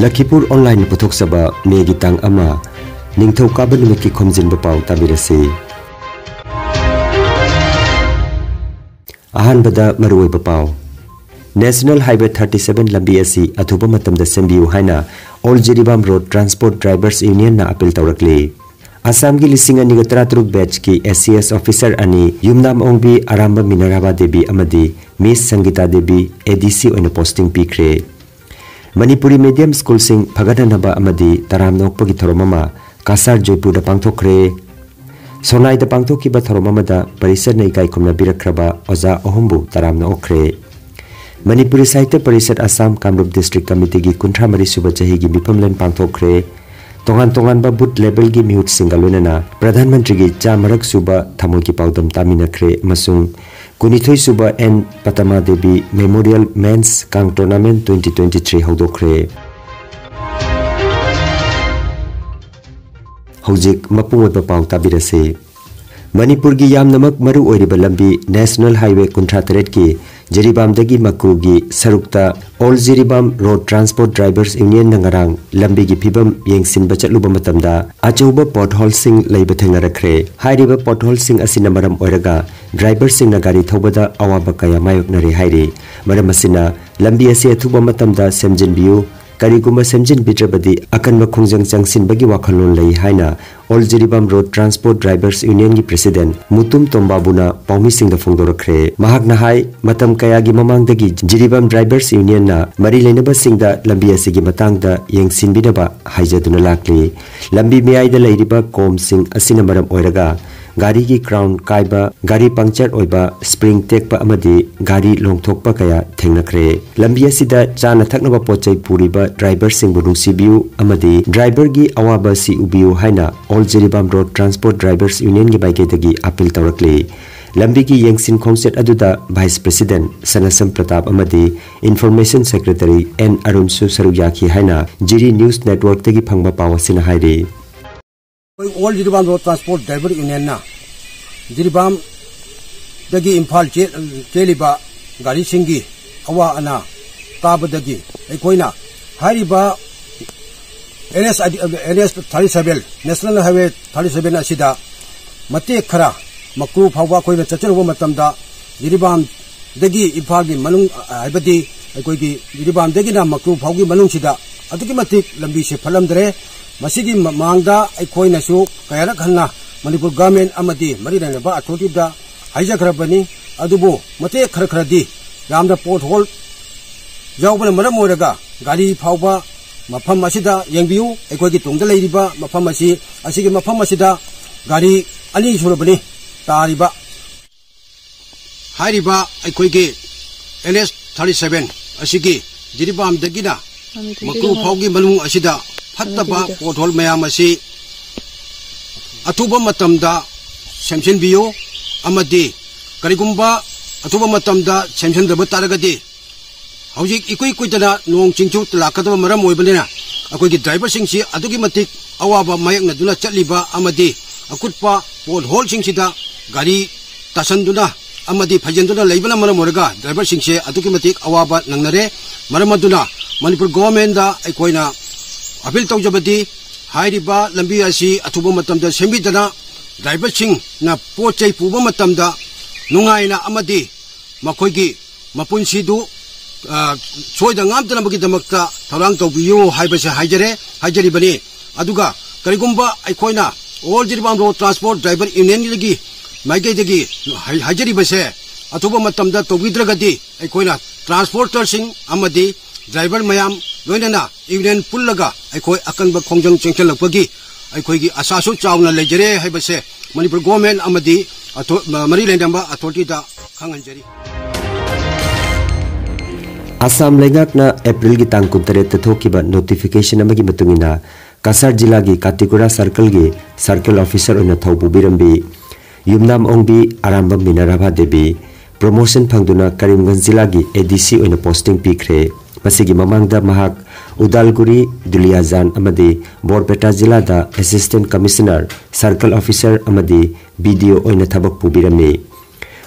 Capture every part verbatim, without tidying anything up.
ꯂꯈꯤꯄꯨꯔ ꯑꯣꯟꯂꯥꯏꯟꯅ ꯄꯨꯊꯣꯛꯆꯕ ꯃꯦꯒꯤ ꯇꯥꯡ ꯑꯃ, ꯅꯤꯡꯊꯧꯀꯥꯕ ꯅꯨꯃꯤꯠꯀꯤ ꯈꯣꯝꯖꯤꯟꯕ ꯄꯥꯎ ꯇꯥꯕꯤꯔꯁꯤ꯫ ꯑꯍꯥꯟꯕꯗ ꯃꯔꯨꯑꯣꯏꯕ ꯄꯥꯎ꯫ National Highway thirty seven ꯂꯝꯕꯤ ꯑꯁꯤ ꯑꯊꯨꯕ ꯃꯇꯝꯗ ꯁꯦꯝꯕꯤꯌꯨ ꯍꯥꯏꯅ All Jiribam Road Transport Drivers Unionꯅ appeal ꯇꯧꯔꯛꯂꯤ꯫ ꯑꯁꯥꯝꯒꯤ ꯂꯤꯁꯤꯡ ꯑꯅꯤꯒ ꯇꯔꯥꯇꯔꯨꯛ batchꯀꯤ S C S officer ꯑꯅꯤ, ꯌꯨꯝꯅꯥꯝ ꯑꯣꯡꯕꯤ ꯑꯔꯥꯝꯕ ꯃꯤꯅꯔꯥꯕꯥ ꯗꯦꯕꯤ ꯑꯃꯗꯤ Miss ꯁꯪꯒꯤꯇꯥ Devi, A D C ꯑꯣꯏꯅ posting ꯄꯤꯈ꯭ꯔꯦ꯫ ꯃꯅꯤꯄꯨꯔꯤ medium schoolꯁꯤꯡ ꯐꯒꯠꯅꯅꯕ ꯑꯃꯗꯤ ꯇꯔꯥꯝꯅ ꯑꯣꯛꯄꯒꯤ ꯊꯧꯔꯝ ꯑꯃ ꯀꯁꯥꯔ ꯖꯣꯏꯄꯨꯔꯗ ꯄꯥꯡꯊꯣꯛꯈ꯭ꯔꯦ꯫ ꯁꯣꯅꯥꯏꯗ ꯄꯥꯡꯊꯣꯛꯈꯤꯕ ꯊꯧꯔꯝ ꯑꯃꯗ ꯄꯔꯤꯁꯠꯅ ꯏꯀꯥꯏ ꯈꯨꯝꯅꯕꯤꯔꯛꯈ꯭ꯔꯕ ꯑꯣꯖꯥ ꯑꯍꯨꯝꯕꯨ ꯇꯔꯥꯝꯅ ꯑꯣꯛꯈ꯭ꯔꯦ꯫ ꯃꯅꯤꯄꯨꯔꯤ ꯁꯥꯍꯤꯇ꯭ꯌ ꯄꯔꯤꯁꯠ ꯑꯁꯥꯝ ꯀꯥꯃꯔꯨꯞ district committeeꯒꯤ ꯀꯨꯟꯊ꯭ꯔꯥ ꯃꯔꯤ ꯁꯨꯕ ꯆꯍꯤꯒꯤ ꯃꯤꯐꯝꯂꯦꯟ ꯄꯥꯡꯊꯣꯛꯈ꯭ꯔꯦ꯫ ꯇꯣꯉꯥꯟ ꯇꯣꯉꯥꯟꯕ booth levelꯒꯤ ꯃꯤꯍꯨꯠꯁꯤꯡꯒ ꯂꯣꯏꯅꯅ ꯄ꯭ꯔꯙꯥꯟ ꯃꯟꯇ꯭ꯔꯤꯒꯤ ꯆꯥꯃꯔꯛ ꯁꯨꯕ ꯊꯃꯣꯏꯒꯤ ꯄꯥꯎꯗꯝ ꯇꯥꯃꯤꯟꯅꯈ꯭ꯔꯦ ꯑꯃꯁꯨꯡ ꯀꯨꯟꯅꯤꯊꯣꯏ ꯁꯨꯕ N ꯄꯇꯃꯥ Devi Memorial Men's Kang Tournament twenty twenty three ꯍꯧꯗꯣꯛꯈ꯭ꯔꯦ꯫ ꯍꯧꯖꯤꯛ ꯃꯄꯨꯡ ꯑꯣꯏꯕ ꯄꯥꯎ ꯇꯥꯕꯤꯔꯁꯤ꯫ ꯃꯅꯤꯄꯨꯔꯒꯤ ꯌꯥꯝꯅꯃꯛ ꯃꯔꯨ ꯑꯣꯏꯔꯤꯕ ꯂꯝꯕꯤ National Highway ꯀꯨꯟꯊ꯭ꯔꯥ ꯇꯔꯦꯠꯀꯤ ꯖꯤꯔꯤꯕꯥꯝꯗꯒꯤ ꯃꯀꯨꯒꯤ ꯁꯔꯨꯛꯇ All Jiribam Road Transport Drivers Unionꯅ ꯉꯔꯥꯡ ꯂꯝꯕꯤꯒꯤ ꯐꯤꯕꯝ ꯌꯦꯡꯁꯤꯟꯕ ꯆꯠꯂꯨꯕ ꯃꯇꯝꯗ ꯑꯆꯧꯕ potholeꯁꯤꯡ ꯂꯩꯕ ꯊꯦꯡꯅꯔꯛꯈ꯭ꯔꯦ꯫ ꯍꯥꯏꯔꯤꯕ potholeꯁꯤꯡ ꯑꯁꯤꯅ ꯃꯔꯝ ꯑꯣꯏꯔꯒ driverꯁꯤꯡꯅ ꯒꯥꯔꯤ ꯊꯧꯕꯗ ꯑꯋꯥꯕ ꯀꯌꯥ ꯃꯥꯌꯣꯛꯅꯔꯦ ꯍꯥꯏꯔꯤ꯫ ꯃꯔꯝ ꯑꯁꯤꯅ ꯂꯝꯕꯤ ꯑꯁꯤ ꯑꯊꯨꯕ ꯃꯇꯝꯗ ꯁꯦꯝꯖꯤꯟꯕꯤꯌꯨ, ꯀꯔꯤꯒꯨꯝꯕ ꯁꯦꯝꯖꯤꯟꯕꯤꯗ꯭ꯔꯕꯗꯤ ꯑꯀꯟꯕ ꯈꯣꯡꯖꯪ ꯆꯪꯁꯤꯟꯕꯒꯤ ꯋꯥꯈꯜꯂꯣꯟ ꯂꯩ ꯍꯥꯏꯅ All Jiribam Road Transport Drivers Unionꯒꯤ president Mutum ꯇꯣꯝꯕꯥꯕꯨꯅ ꯄꯥꯎꯃꯤꯁꯤꯡꯗ ꯐꯣꯡꯗꯣꯔꯛꯈ꯭ꯔꯦ꯫ ꯃꯍꯥꯛꯅ ꯍꯥꯏ, ꯃꯇꯝ ꯀꯌꯥꯒꯤ ꯃꯃꯥꯡꯗꯒꯤ ꯖꯤꯔꯤꯕꯥꯝ Drivers Unionꯅ ꯃꯔꯤ ꯂꯩꯅꯕꯁꯤꯡꯗ ꯂꯝꯕꯤ ꯑꯁꯤꯒꯤ ꯃꯇꯥꯡꯗ ꯌꯦꯡꯁꯤꯟꯕꯤꯅꯕ ꯍꯥꯏꯖꯗꯨꯅ ꯂꯥꯛꯂꯤ꯫ ꯂꯝꯕꯤ ꯃꯌꯥꯏꯗ ꯂꯩꯔꯤꯕ ꯀꯣꯝꯁꯤꯡ ꯑꯁꯤꯅ ꯃꯔꯝ ꯑꯣꯏꯔꯒ ꯒꯥꯔꯤꯒꯤ crown ꯀꯥꯏꯕ, ꯒꯥꯔꯤ puncture ꯑꯣꯏꯕ, spring ꯇꯦꯛꯄ ꯑꯃꯗꯤ ꯒꯥꯔꯤ ꯂꯣꯡꯊꯣꯛꯄ ꯀꯌꯥ ꯊꯦꯡꯅꯈ꯭ꯔꯦ꯫ ꯂꯝꯕꯤ ꯑꯁꯤꯗ ꯆꯥꯅ ꯊꯛꯅꯕ ꯄꯣꯠ ꯆꯩ ꯄꯨꯔꯤꯕ driverꯁꯤꯡꯕꯨ ꯅꯨꯡꯁꯤꯕꯤꯌꯨ ꯑꯃꯗꯤ driverꯒꯤ ꯑꯋꯥꯕ ꯑꯁꯤ ꯎꯕꯤꯌꯨ ꯍꯥꯏꯅ All Jiribam Road Transport Drivers Unionꯒꯤ ꯃꯥꯏꯀꯩꯗꯒꯤ appeal ꯇꯧꯔꯛꯂꯤ꯫ ꯂꯝꯕꯤꯒꯤ ꯌꯦꯡꯁꯤꯟ ꯈꯣꯡꯆꯠ ꯑꯗꯨꯗ vice president ꯁꯅꯥꯁꯝ ꯄ꯭ꯔꯇꯥꯞ ꯑꯃꯗꯤ information secretary N ꯑꯔꯨꯟꯁꯨ ꯁꯔꯨꯛ ꯌꯥꯈꯤ ꯍꯥꯏꯅ ꯖꯤꯔꯤ News Networkꯇꯒꯤ ꯐꯪꯕ ꯄꯥꯎ ꯑꯁꯤꯅ ꯍꯥꯏꯔꯤ꯫ ꯑꯩꯈꯣꯏ All Jiribam Road Transport Driver Unionꯅ ꯖꯤꯔꯤꯕꯥꯝꯗꯒꯤ Imphal ꯆꯦ-, ꯆꯦꯜꯂꯤꯕ ꯒꯥꯔꯤꯁꯤꯡꯒꯤ ꯑꯋꯥ ꯑꯅꯥ ꯇꯥꯕꯗꯒꯤ ꯑꯩꯈꯣꯏꯅ ꯍꯥꯏꯔꯤꯕ N S I D, N S thirty seven, national highway thirty seven ꯑꯁꯤꯗ ꯃꯇꯦꯛ ꯈꯔ ꯃꯀ꯭ꯔꯨ ꯐꯥꯎꯕ ꯑꯩꯈꯣꯏꯅ ꯆꯠꯆꯔꯨꯕ ꯃꯇꯝꯗ, ꯖꯤꯔꯤꯕꯥꯝꯗꯒꯤ ꯏꯝꯐꯥꯜꯒꯤ ꯃꯅꯨꯡ, ꯍꯥꯏꯕꯗꯤ ꯑꯩꯈꯣꯏꯒꯤ ꯖꯤꯔꯤꯕꯥꯝꯗꯒꯤꯅ ꯃꯀ꯭ꯔꯨ ꯐꯥꯎꯒꯤ ꯃꯅꯨꯡꯁꯤꯗ ꯑꯗꯨꯛꯀꯤ ꯃꯇꯤꯛ ꯂꯝꯕꯤꯁꯦ ꯐꯠꯂꯝꯗ꯭ꯔꯦ꯫ ꯃꯁꯤꯒꯤ ꯃꯃꯥꯡꯗ ꯑꯩꯈꯣꯏꯅꯁꯨ ꯀꯌꯥꯔꯛ ꯍꯟꯅ ꯃꯅꯤꯄꯨꯔ ꯒꯚꯔꯟꯃꯦꯟꯠ ꯑꯃꯗꯤ ꯃꯔꯤ ꯂꯩꯅꯕ ꯑꯊꯣꯔꯤꯇꯤꯗ ꯍꯥꯏꯖꯈ꯭ꯔꯕꯅꯤ꯫ ꯑꯗꯨꯕꯨ ꯃꯇꯦꯛ ꯈꯔ ꯈꯔꯗꯤ ꯌꯥꯝꯅ ꯄꯣꯠ ꯍꯣꯜ ꯌꯥꯎꯕꯅ ꯃꯔꯝ ꯑꯣꯏꯔꯒ ꯒꯥꯔꯤ ꯐꯥꯎꯕ ꯃꯐꯝ ꯑꯁꯤꯗ ꯌꯦꯡꯕꯤꯌꯨ꯫ ꯑꯩꯈꯣꯏꯒꯤ ꯇꯨꯡꯗ ꯂꯩꯔꯤꯕ ꯃꯐꯝ ꯑꯁꯤ, ꯑꯁꯤꯒꯤ ꯃꯐꯝ ꯑꯁꯤꯗ ꯒꯥꯔꯤ ꯑꯅꯤ ꯁꯨꯔꯕꯅꯤ ꯇꯥꯔꯤꯕ꯫ ꯍꯥꯏꯔꯤꯕ ꯑꯩꯈꯣꯏꯒꯤ ꯑꯦꯟ ꯑꯦꯁ ꯊꯥꯔꯇꯤ ꯁꯚꯦꯟ ꯑꯁꯤꯒꯤ ꯖꯤꯔꯤꯕꯥꯝꯗꯒꯤꯅ ꯃꯀ꯭ꯔꯨ ꯐꯥꯎꯒꯤ ꯃꯅꯨꯡ ꯑꯁꯤꯗ ꯐꯠꯇꯕ ꯄꯣꯠ ꯍꯣꯜ ꯃꯌꯥꯝ ꯑꯁꯤ ꯑꯊꯨꯕ ꯃꯇꯝꯗ ꯁꯦꯝꯖꯤꯟꯕꯤꯌꯨ, ꯑꯃꯗꯤ ꯀꯔꯤꯒꯨꯝꯕ ꯑꯊꯨꯕ ꯃꯇꯝꯗ ꯁꯦꯝꯖꯤꯟꯗꯕ ꯇꯥꯔꯒꯗꯤ, ꯍꯧꯖꯤꯛ ꯏꯀꯨꯏ ꯀꯨꯏꯗꯅ ꯅꯣꯡ ꯆꯤꯡꯁꯨ ꯂꯥꯛꯀꯗꯕ ꯃꯔꯝ ꯑꯣꯏꯕꯅꯤꯅ, ꯑꯩꯈꯣꯏꯒꯤ ꯗ꯭ꯔꯥꯏꯚꯔꯁꯤꯡꯁꯤ ꯑꯗꯨꯛꯀꯤ ꯃꯇꯤꯛ ꯑꯋꯥꯕ ꯃꯥꯌꯣꯛꯅꯗꯨꯅ ꯆꯠꯂꯤꯕ ꯑꯃꯗꯤ ꯑꯀꯨꯠꯄ ꯄꯣꯠ ꯍꯣꯜꯁꯤꯡꯁꯤꯗ ꯒꯥꯔꯤ ꯇꯥꯁꯟꯗꯨꯅ ꯑꯃꯗꯤ ꯐꯩꯖꯤꯟꯗꯨꯅ ꯂꯩꯕꯅ ꯃꯔꯝ ꯑꯣꯏꯔꯒ ꯗ꯭ꯔꯥꯏꯚꯔꯁꯤꯡꯁꯦ ꯑꯗꯨꯛꯀꯤ ꯃꯇꯤꯛ ꯑꯋꯥꯕ ꯅꯪꯅꯔꯦ꯫ ꯃꯔꯝ ꯑꯗꯨꯅ ꯃꯅꯤꯄꯨꯔ ꯒꯣꯚꯔꯟꯃꯦꯟꯠꯗ ꯑꯩꯈꯣꯏꯅ ꯑꯄꯤꯜ ꯇꯧꯖꯕꯗꯤ, ꯍꯥꯏꯔꯤꯕ ꯂꯝꯕꯤ ꯑꯁꯤ ꯑꯊꯨꯕ ꯃꯇꯝꯗ ꯁꯦꯝꯕꯤꯗꯅ ꯗ꯭ꯔꯥꯏꯚꯔꯁꯤꯡꯅ ꯄꯣꯠ ꯆꯩ ꯄꯨꯕ ꯃꯇꯝꯗ ꯅꯨꯡꯉꯥꯏꯅ ꯑꯃꯗꯤ ꯃꯈꯣꯏꯒꯤ ꯃꯄꯨꯟꯁꯤꯗꯨ, ꯑ, ꯁꯣꯏꯗ ꯉꯥꯝꯗꯅꯕꯒꯤꯗꯃꯛꯇ ꯊꯧꯔꯥꯡ ꯇꯧꯕꯤꯌꯨ ꯍꯥꯏꯕꯁꯦ ꯍꯥꯏꯖꯔꯦ, ꯍꯥꯏꯖꯔꯤꯕꯅꯤ꯫ ꯑꯗꯨꯒ ꯀꯔꯤꯒꯨꯝꯕ ꯑꯩꯈꯣꯏꯅ All Jiribam Road Transport Driver Unionꯗꯒꯤ ꯃꯥꯏꯀꯩꯗꯒꯤ ꯍꯥꯏ-, ꯍꯥꯏꯖꯔꯤꯕꯁꯦ ꯑꯊꯨꯕ ꯃꯇꯝꯗ ꯇꯧꯕꯤꯗ꯭ꯔꯒꯗꯤ, ꯑꯩꯈꯣꯏꯅ ꯇ꯭ꯔꯥꯟꯁꯄꯣꯔꯇꯔꯁꯤꯡ ꯑꯃꯗꯤ ꯗ꯭ꯔꯥꯏꯚꯔ ꯃꯌꯥꯝ ꯂꯣꯏꯅꯅ ꯌꯨꯅꯤꯌꯟ ꯄꯨꯜꯂꯒ ꯑꯩꯈꯣꯏ ꯑꯀꯟꯕ ꯈꯣꯡꯖꯪ ꯆꯦꯟꯁꯤꯜꯂꯛꯄꯒꯤ ꯑꯩꯈꯣꯏꯒꯤ ꯑꯥꯁꯥꯁꯨ ꯆꯥꯎꯅ ꯂꯩꯖꯔꯦ ꯍꯥꯏꯕꯁꯦ ꯃꯅꯤꯄꯨꯔ ꯒꯣꯚꯔꯟꯃꯦꯟꯠ ꯑꯃꯗꯤ ꯑꯊꯣ-, ꯃꯔꯤ ꯂꯩꯅꯕ ꯑꯊꯣꯔꯤꯇꯤꯗ ꯈꯪꯍꯟꯖꯔꯤ꯫ ꯑꯁꯥꯝ ꯂꯩꯉꯥꯛꯅ ꯑꯦꯄ꯭ꯔꯤꯜꯒꯤ ꯇꯥꯡ ꯀꯨꯟꯇꯔꯦꯠꯇ ꯊꯣꯛꯈꯤꯕ ꯅꯣꯇꯤꯐꯤꯀꯦꯁꯟ ꯑꯃꯒꯤ ꯃꯇꯨꯡ ꯏꯟꯅ, ꯀꯁꯥꯔ ꯖꯤꯂꯥꯒꯤ ꯀꯥꯇꯤꯀꯨꯔꯥ ꯁꯔꯀꯜꯒꯤ ꯁꯔꯀꯜ ꯑꯣꯐꯤꯁꯔ ꯑꯣꯏꯅ ꯊꯧ ꯄꯨꯕꯤꯔꯝꯕꯤ ꯌꯨꯝꯅꯥꯝ ꯑꯣꯡꯕꯤ ꯑꯔꯥꯝꯕꯝ ꯃꯤꯅꯔꯥꯚꯥ ꯗꯦꯕꯤ ꯄ꯭ꯔꯣꯃꯣꯁꯟ ꯐꯪꯗꯨꯅ ꯀꯔꯤꯝꯒꯟꯖ ꯖꯤꯂꯥꯒꯤ ꯑꯦ ꯗꯤ ꯁꯤ ꯑꯣꯏꯅ ꯄꯣꯁꯇꯤꯡ ꯄꯤꯈ꯭ꯔꯦ꯫ ꯃꯁꯤꯒꯤ ꯃꯃꯥꯡꯗ ꯃꯍꯥꯛ ꯎꯗꯥꯜꯒꯨꯔꯤ, ꯗꯨꯂꯤꯌꯥꯖꯥꯟ ꯑꯃꯗꯤ ꯕꯣꯔꯄꯦꯇꯥ ꯖꯤꯂꯥꯗ ꯑꯦꯁꯤꯁꯇꯦꯟꯠ ꯀꯃꯤꯁꯅꯔ, ꯁꯔꯀꯜ ꯑꯣꯐꯤꯁꯔ ꯑꯃꯗꯤ ꯕꯤ ꯗꯤ ꯑꯣ ꯑꯣꯏꯅ ꯊꯕꯛ ꯄꯨꯕꯤꯔꯝꯃꯤ꯫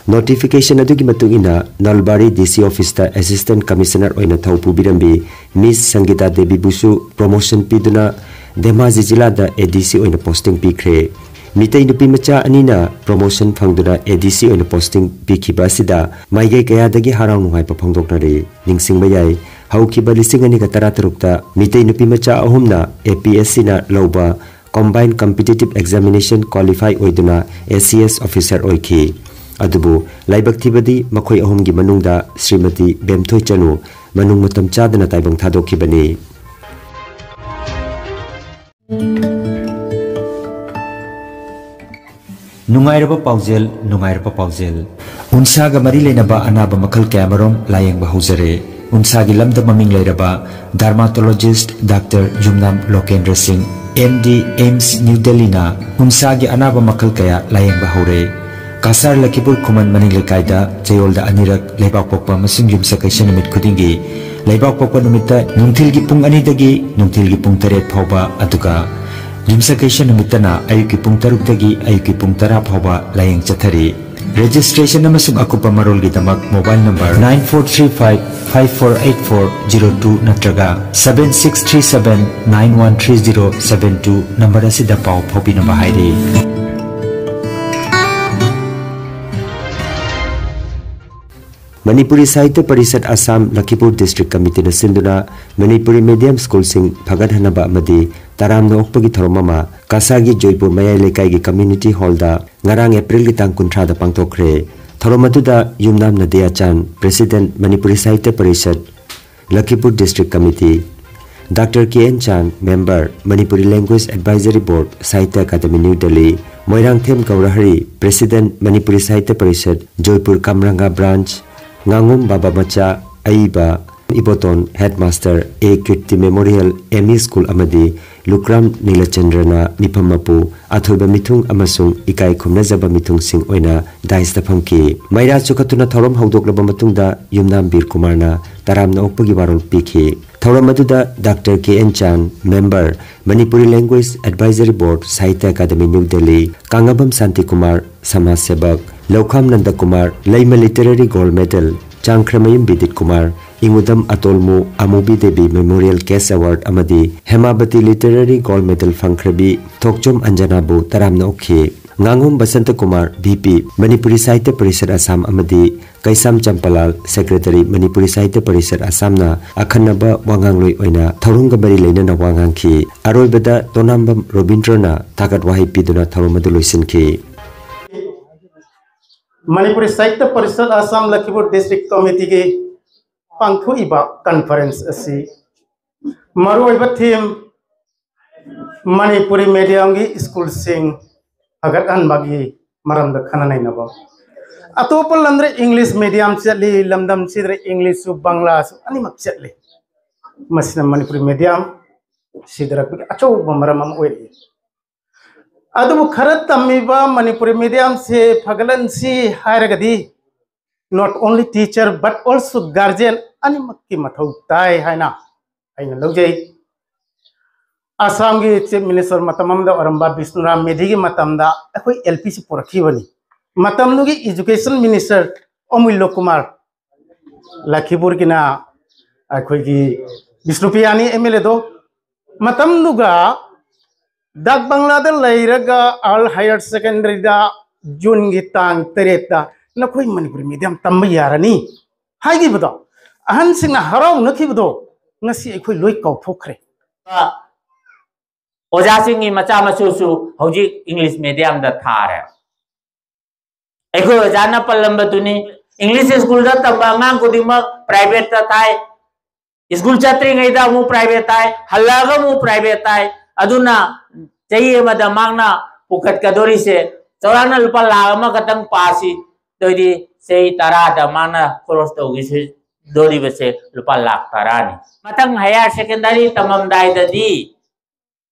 Notification ꯑꯗꯨꯒꯤ ꯃꯇꯨꯡ ꯏꯟꯅ ꯅꯜꯕꯥꯔꯤ D C officeꯇ Assistant Commissioner ꯑꯣꯏꯅ ꯊꯧ ꯄꯨꯕꯤꯔꯝꯕꯤ Miss ꯁꯪꯒꯤꯇꯥ ꯗꯦꯕꯤꯕꯨꯁꯨ promotion ꯄꯤꯗꯨꯅ ꯙꯦꯃꯥꯖꯤ ꯖꯤꯂꯥꯗ A D C ꯑꯣꯏꯅ posting ꯄꯤꯈ꯭ꯔꯦ꯫ ꯃꯤꯇꯩ ꯅꯨꯄꯤ ꯃꯆꯥ ꯑꯅꯤꯅ promotion ꯐꯪꯗꯨꯅ A D C ꯑꯣꯏꯅ posting ꯄꯤꯈꯤꯕ ꯑꯁꯤꯗ ꯃꯥꯏꯀꯩ ꯀꯌꯥꯗꯒꯤ ꯍꯔꯥꯎ ꯅꯨꯡꯉꯥꯏꯕ ꯐꯣꯡꯗꯣꯛꯅꯔꯤ꯫ ꯅꯤꯡꯁꯤꯡꯕ ꯌꯥꯏ, ꯍꯧꯈꯤꯕ ꯂꯤꯁꯤꯡ ꯑꯅꯤꯒ ꯇꯔꯥꯇꯔꯨꯛꯇ ꯃꯤꯇꯩ ꯅꯨꯄꯤ ꯃꯆꯥ ꯑꯍꯨꯝꯅ A P S Cꯅ ꯂꯧꯕ Combined Competitive Examination qualify ꯑꯣꯏꯗꯨꯅ A C S officer ꯑꯣꯏꯈꯤ꯫ ꯑꯗꯨꯕꯨ ꯂꯥꯏꯕꯛ ꯊꯤꯕꯗꯤ ꯃꯈꯣꯏ ꯑꯍꯨꯝꯒꯤ ꯃꯅꯨꯡꯗ ꯁ꯭ꯔꯤꯃꯇꯤ ꯕꯦꯝꯊꯣꯏ ꯆꯅꯨ ꯃꯅꯨꯡ ꯃꯇꯝ ꯆꯥꯗꯅ ꯇꯥꯏꯕꯪ ꯊꯥꯗꯣꯛꯈꯤꯕꯅꯤ꯫ ꯅꯨꯡꯉꯥꯏꯔꯕ ꯄꯥꯎꯖꯦꯜ, ꯅꯨꯡꯉꯥꯏꯔꯕ ꯄꯥꯎꯖꯦꯜ꯫ ꯎꯟꯁꯥꯒ ꯃꯔꯤ ꯂꯩꯅꯕ ꯑꯅꯥꯕ ꯃꯈꯜ ꯀꯌꯥꯃꯔꯨꯝ ꯂꯥꯌꯦꯡꯕ ꯍꯧꯖꯔꯦ꯫ ꯎꯟꯁꯥꯒꯤ ꯂꯝꯗ ꯃꯃꯤꯡ ꯂꯩꯔꯕ dermatologist Doctor ꯌꯨꯝꯅꯥꯝ ꯂꯣꯀꯦꯟꯗ꯭ꯔ ꯁꯤꯡ, M D, AIIMS New Delhiꯅ ꯎꯟꯁꯥꯒꯤ ꯑꯅꯥꯕ ꯃꯈꯜ ꯀꯌꯥ ꯂꯥꯌꯦꯡꯕ ꯍꯧꯔꯦ꯫ ꯀꯁꯥꯔ ꯂꯈꯤꯄꯨꯔ ꯈꯨꯃꯟ ꯃꯅꯤꯡ ꯂꯩꯀꯥꯏꯗ ꯆꯌꯣꯜꯗ ꯑꯅꯤꯔꯛ ꯂꯩꯕꯥꯛꯄꯣꯛꯄ ꯑꯃꯁꯨꯡ ꯌꯨꯝꯁꯀꯩꯁ ꯅꯨꯃꯤꯠ ꯈꯨꯗꯤꯡꯒꯤ, ꯂꯩꯕꯥꯛꯄꯣꯛꯄ ꯅꯨꯃꯤꯠꯇ ꯅꯨꯡꯊꯤꯜꯒꯤ ꯄꯨꯡ ꯑꯅꯤꯗꯒꯤ ꯅꯨꯡꯊꯤꯜꯒꯤ ꯄꯨꯡ ꯇꯔꯦꯠ ꯐꯥꯎꯕ, ꯑꯗꯨꯒ ꯌꯨꯝꯁꯀꯩꯁ ꯅꯨꯃꯤꯠꯇꯅ ꯑꯌꯨꯛꯀꯤ ꯄꯨꯡ ꯇꯔꯨꯛꯇꯒꯤ ꯑꯌꯨꯛꯀꯤ ꯄꯨꯡ ꯇꯔꯥ ꯐꯥꯎꯕ ꯂꯥꯌꯦꯡ ꯆꯠꯊꯔꯤ꯫ Registration ꯑꯃꯁꯨꯡ ꯑꯀꯨꯞꯄ ꯃꯔꯣꯜꯒꯤꯗꯃꯛ mobile number nine four three five five four eight four zero two ꯅꯠꯇ꯭ꯔꯒ seven six three seven nine one three zero seven two number ꯑꯁꯤꯗ ꯄꯥꯎ ꯐꯥꯎꯕꯤꯅꯕ ꯍꯥꯏꯔꯤ꯫ ꯃꯅꯤꯄꯨꯔꯤ ꯁꯥꯍꯤꯇ꯭ꯌ ꯄꯔꯤꯁꯠ ꯑꯁꯥꯝ ꯂꯈꯤꯄꯨꯔ District Committeeꯅ ꯁꯤꯟꯗꯨꯅ ꯃꯅꯤꯄꯨꯔꯤ medium schoolꯁꯤꯡ ꯐꯒꯠꯍꯟꯅꯕ ꯑꯃꯗꯤ ꯇꯔꯥꯝꯅ ꯑꯣꯛꯄꯒꯤ ꯊꯧꯔꯝ ꯑꯃ ꯀꯁꯥꯔꯒꯤ ꯖꯣꯏꯄꯨꯔ ꯃꯌꯥꯏ ꯂꯩꯀꯥꯏꯒꯤ community hallꯗ ꯉꯔꯥꯡ Aprilꯒꯤ ꯇꯥꯡ ꯀꯨꯟꯊ꯭ꯔꯥꯗ ꯄꯥꯡꯊꯣꯛꯈ꯭ꯔꯦ꯫ ꯊꯧꯔꯝ ꯑꯗꯨꯗ ꯌꯨꯝꯅꯥꯝ ꯅꯗꯤꯌꯥꯆꯥꯟ, President ꯃꯅꯤꯄꯨꯔꯤ ꯁꯥꯍꯤꯇ꯭ꯌ parishad ꯂꯈꯤꯄꯨꯔ District Committee, Doctor K N ꯆꯥꯟ, Member, Manipuri Language Advisory Board, Sahitya Academy, New Delhi, Moirangthem ꯒꯧꯔꯍꯔꯤ, President, Manipuri ꯁꯥꯍꯤꯇ꯭ꯌ ꯄꯔꯤꯁꯠ, ꯖꯣꯏꯄꯨꯔ ꯀꯝꯔꯪꯒ Branch, ꯉꯥꯉꯣꯝ ꯕꯥꯕꯥ ꯃꯆꯥ, ꯑꯏꯕ Iboton, Headmaster, A ꯀꯤꯔꯇꯤ Memorial M E School ꯑꯃꯗꯤ ꯂꯨꯀ꯭ꯔꯥꯝ ꯅꯤꯂꯆꯟꯗ꯭ꯔꯅ ꯃꯤꯐꯝ ꯃꯄꯨ, ꯑꯊꯣꯏꯕ ꯃꯤꯊꯨꯡ ꯑꯃꯁꯨꯡ ꯏꯀꯥꯏ ꯈꯨꯝꯅꯖꯕ ꯃꯤꯊꯨꯡꯁꯤꯡ ꯑꯣꯏꯅ dais ꯐꯝꯈꯤ꯫ ꯃꯩꯔꯥ ꯆꯨꯈꯠꯇꯨꯅ ꯊꯧꯔꯝ ꯍꯧꯗꯣꯛꯂꯕ ꯃꯇꯨꯡꯗ ꯌꯨꯝꯅꯥꯝ ꯕꯤꯔ ꯀꯨꯃꯥꯔꯅ ꯇꯔꯥꯝꯅ ꯑꯣꯛꯄꯒꯤ ꯋꯥꯔꯣꯜ ꯄꯤꯈꯤ꯫ ꯊꯧꯔꯝ ꯑꯗꯨꯗ Doctor K N ꯆꯥꯟ, Member, Manipuri Language Advisory Board, Sahitya Academy, New Delhi, ꯀꯥꯡꯉꯕꯝ Shantikumar, ꯁꯃꯥꯖ ꯁꯦꯕꯛ, ꯂꯧꯈꯥꯝ ꯅꯟꯗꯀꯨꯃꯥꯔ, ꯂꯩꯃ Literary Gold Medal, ꯆꯥꯡꯈ꯭ꯔꯃꯌꯨꯝ ꯕꯤꯗꯤꯠ ꯀꯨꯃꯥꯔ, ꯏꯉꯨꯗꯝ ꯑꯇꯣꯜꯃꯨ, ꯑꯃꯨꯕꯤ ꯗꯦꯕꯤ Memorial Cash Award ꯑꯃꯗꯤ ꯍꯦꯃꯥꯕꯇꯤ Literary Gold Medal ꯐꯪꯈ꯭ꯔꯕꯤ ꯊꯣꯛꯆꯣꯝ ꯑꯟꯖꯅꯥꯕꯨ ꯇꯔꯥꯝꯅ ꯑꯣꯛꯈꯤ꯫ ꯉꯥꯉꯣꯝ ꯕꯁꯟꯇ ꯀꯨꯃꯥꯔ, V P, ꯃꯅꯤꯄꯨꯔꯤ ꯁꯥꯍꯤꯇ꯭ꯌ ꯄꯔꯤꯁꯠ ꯑꯁꯥꯝ ꯑꯃꯗꯤ ꯀꯩꯁꯥꯝ ꯆꯝꯄꯥꯂꯥꯜ, Secretary, ꯃꯅꯤꯄꯨꯔꯤ ꯁꯥꯍꯤꯇ꯭ꯌ ꯄꯔꯤꯁꯠ ꯑꯁꯥꯝꯅ ꯑꯈꯟꯅꯕ ꯋꯥꯉꯥꯡꯂꯣꯏ ꯑꯣꯏꯅ ꯊꯧꯔꯝꯒ ꯃꯔꯤ ꯂꯩꯅꯅ ꯋꯥ ꯉꯥꯡꯈꯤ꯫ ꯑꯔꯣꯏꯕꯗ ꯇꯣꯅꯥꯝꯕꯝ ꯔꯣꯕꯤꯟꯗ꯭ꯔꯅ ꯊꯥꯒꯠ ꯋꯥꯍꯩ ꯄꯤꯗꯨꯅ ꯊꯧꯔꯝ ꯑꯗꯨ ꯂꯣꯏꯁꯤꯟꯈꯤ꯫ ꯃꯅꯤꯄꯨꯔꯤ ꯁꯥꯍꯤꯇ꯭ꯌ ꯄꯔꯤꯁꯠ ꯑꯁꯥꯝ ꯂꯈꯤꯄꯨꯔ ꯗꯤꯁꯇ꯭ꯔꯤꯛ ꯀꯃꯤꯇꯤꯒꯤ ꯄꯥꯡꯊꯣꯛꯏꯕ ꯀꯟꯐꯔꯦꯟꯁ ꯑꯁꯤ ꯃꯔꯨꯑꯣꯏꯕ ꯊꯤꯝ ꯃꯅꯤꯄꯨꯔꯤ ꯃꯦꯗꯤꯌꯝꯒꯤ ꯁ꯭ꯀꯨꯜꯁꯤꯡ ꯐꯒꯠꯍꯟꯕꯒꯤ ꯃꯔꯝꯗ ꯈꯟꯅ ꯅꯩꯅꯕ꯫ ꯑꯇꯣꯞꯄ ꯂꯝꯗ ꯏꯪꯂꯤꯁ ꯃꯦꯗꯤꯌꯝ ꯆꯠꯂꯤ, ꯂꯝꯗꯝꯁꯤꯗ ꯏꯪꯂꯤꯁꯁꯨ ꯕꯪꯂꯥꯁꯨ ꯑꯅꯤꯃꯛ ꯆꯠꯂꯤ꯫ ꯃꯁꯤꯅ ꯃꯅꯤꯄꯨꯔꯤ ꯃꯦꯗꯤꯌꯝ ꯁꯤꯊꯔꯛꯄꯒꯤ ꯑꯆꯧꯕ ꯃꯔꯝ ꯑꯃ ꯑꯣꯏꯔꯛꯏ꯫ ꯑꯗꯨꯕꯨ ꯈꯔ ꯇꯝꯃꯤꯕ ꯃꯅꯤꯄꯨꯔꯤ ꯃꯦꯗꯤꯌꯝꯁꯦ ꯐꯒꯠꯍꯟꯁꯤ ꯍꯥꯏꯔꯒꯗꯤ not only teacher but also guardian ꯑꯅꯤꯃꯛꯀꯤ ꯃꯊꯧ ꯇꯥꯏ ꯍꯥꯏꯅ ꯑꯩꯅ ꯂꯧꯖꯩ꯫ ꯑꯁꯥꯝꯒꯤ ꯆꯤꯐ ꯃꯤꯅꯤꯁꯇꯔ ꯃꯇꯝ ꯑꯃꯗ ꯑꯣꯏꯔꯝꯕ ꯕꯤꯁꯅꯨꯔꯥꯝ ꯃꯦꯙꯤꯒꯤ ꯃꯇꯝꯗ ꯑꯩꯈꯣꯏ L P ꯁꯤ ꯄꯨꯔꯛꯈꯤꯕꯅꯤ꯫ ꯃꯇꯝꯗꯨꯒꯤ ꯏꯖꯨꯀꯦꯁꯟ ꯃꯤꯅꯤꯁꯇꯔ ꯑꯃꯨꯜꯂꯣ ꯀꯨꯃꯥꯔ, ꯂꯈꯤꯄꯨꯔꯒꯤꯅ ꯑꯩꯈꯣꯏꯒꯤ ꯕꯤꯁꯅꯨꯄ꯭ꯔꯤꯌꯥꯅꯤ M L A ꯗꯣ, ꯃꯇꯝꯗꯨꯒ ꯗꯥꯛ ꯕꯪꯂꯥꯗ ꯂꯩꯔꯒ ꯑꯥꯔꯜ ꯍꯥꯌꯔ ꯁꯦꯀꯦꯟꯗꯔꯤꯗ ꯖꯨꯟꯒꯤ ꯇꯥꯡ ꯇꯔꯦꯠꯇ ꯅꯈꯣꯏ ꯃꯅꯤꯄꯨꯔꯤ ꯃꯦꯗꯤꯌꯝ ꯇꯝꯕ ꯌꯥꯔꯅꯤ ꯍꯥꯏꯈꯤꯕꯗꯣ, ꯑꯍꯟꯁꯤꯡꯅ ꯍꯔꯥꯎꯅꯈꯤꯕꯗꯣ ꯉꯁꯤ ꯑꯩꯈꯣꯏ ꯂꯣꯏ ꯀꯥꯎꯊꯣꯛꯈ꯭ꯔꯦ꯫ ꯑꯣꯖꯥꯁꯤꯡꯒꯤ ꯃꯆꯥ ꯃꯁꯨꯁꯨ ꯍꯧꯖꯤꯛ ꯏꯪꯂꯤꯁ ꯃꯦꯗꯤꯌꯝꯗ ꯊꯥꯔꯦ꯫ ꯑꯩꯈꯣꯏ ꯑꯣꯖꯥꯅ ꯄꯜꯂꯝꯕꯗꯨꯅꯤ, ꯏꯪꯂꯤꯁ ꯁ꯭ꯀꯨꯜꯗ ꯇꯝꯕ ꯑꯉꯥꯡ ꯈꯨꯗꯤꯡꯃꯛ ꯄ꯭ꯔꯥꯏꯚꯦꯠꯇ ꯊꯥꯏ, ꯁ꯭ꯀꯨꯜ ꯆꯠꯇ꯭ꯔꯤꯉꯩꯗ ꯑꯃꯨꯛ ꯄ꯭ꯔꯥꯏꯚꯦꯠ ꯊꯥꯏ, ꯍꯜꯂꯛꯑꯒ ꯑꯃꯨꯛ ꯄ꯭ꯔꯥꯏꯚꯦꯠ ꯊꯥꯏ꯫ ꯑꯗꯨꯅ ꯆꯍꯤ ꯑꯃꯗ ꯃꯥꯡꯅ ꯄꯨꯈꯠꯀꯗꯣꯔꯤꯁꯦ ꯆꯥꯎꯔꯥꯛꯅ ꯂꯨꯄꯥ ꯂꯥꯈ ꯑꯃꯈꯛꯇꯪ ꯄꯥꯁꯤ, ꯑꯗꯨꯑꯣꯏꯗꯤ ꯆꯍꯤ ꯇꯔꯥꯗ ꯃꯥꯅ ꯈꯣꯔꯁ ꯇꯧꯈꯤꯗꯣꯔꯤꯕꯁꯦ ꯂꯨꯄꯥ ꯂꯥꯈ ꯇꯔꯥꯅꯤ꯫ ꯃꯊꯪ ꯍꯥꯌꯔ ꯁꯦꯀꯦꯟꯗꯔꯤ ꯇꯝꯃꯝꯗꯥꯏꯗꯗꯤ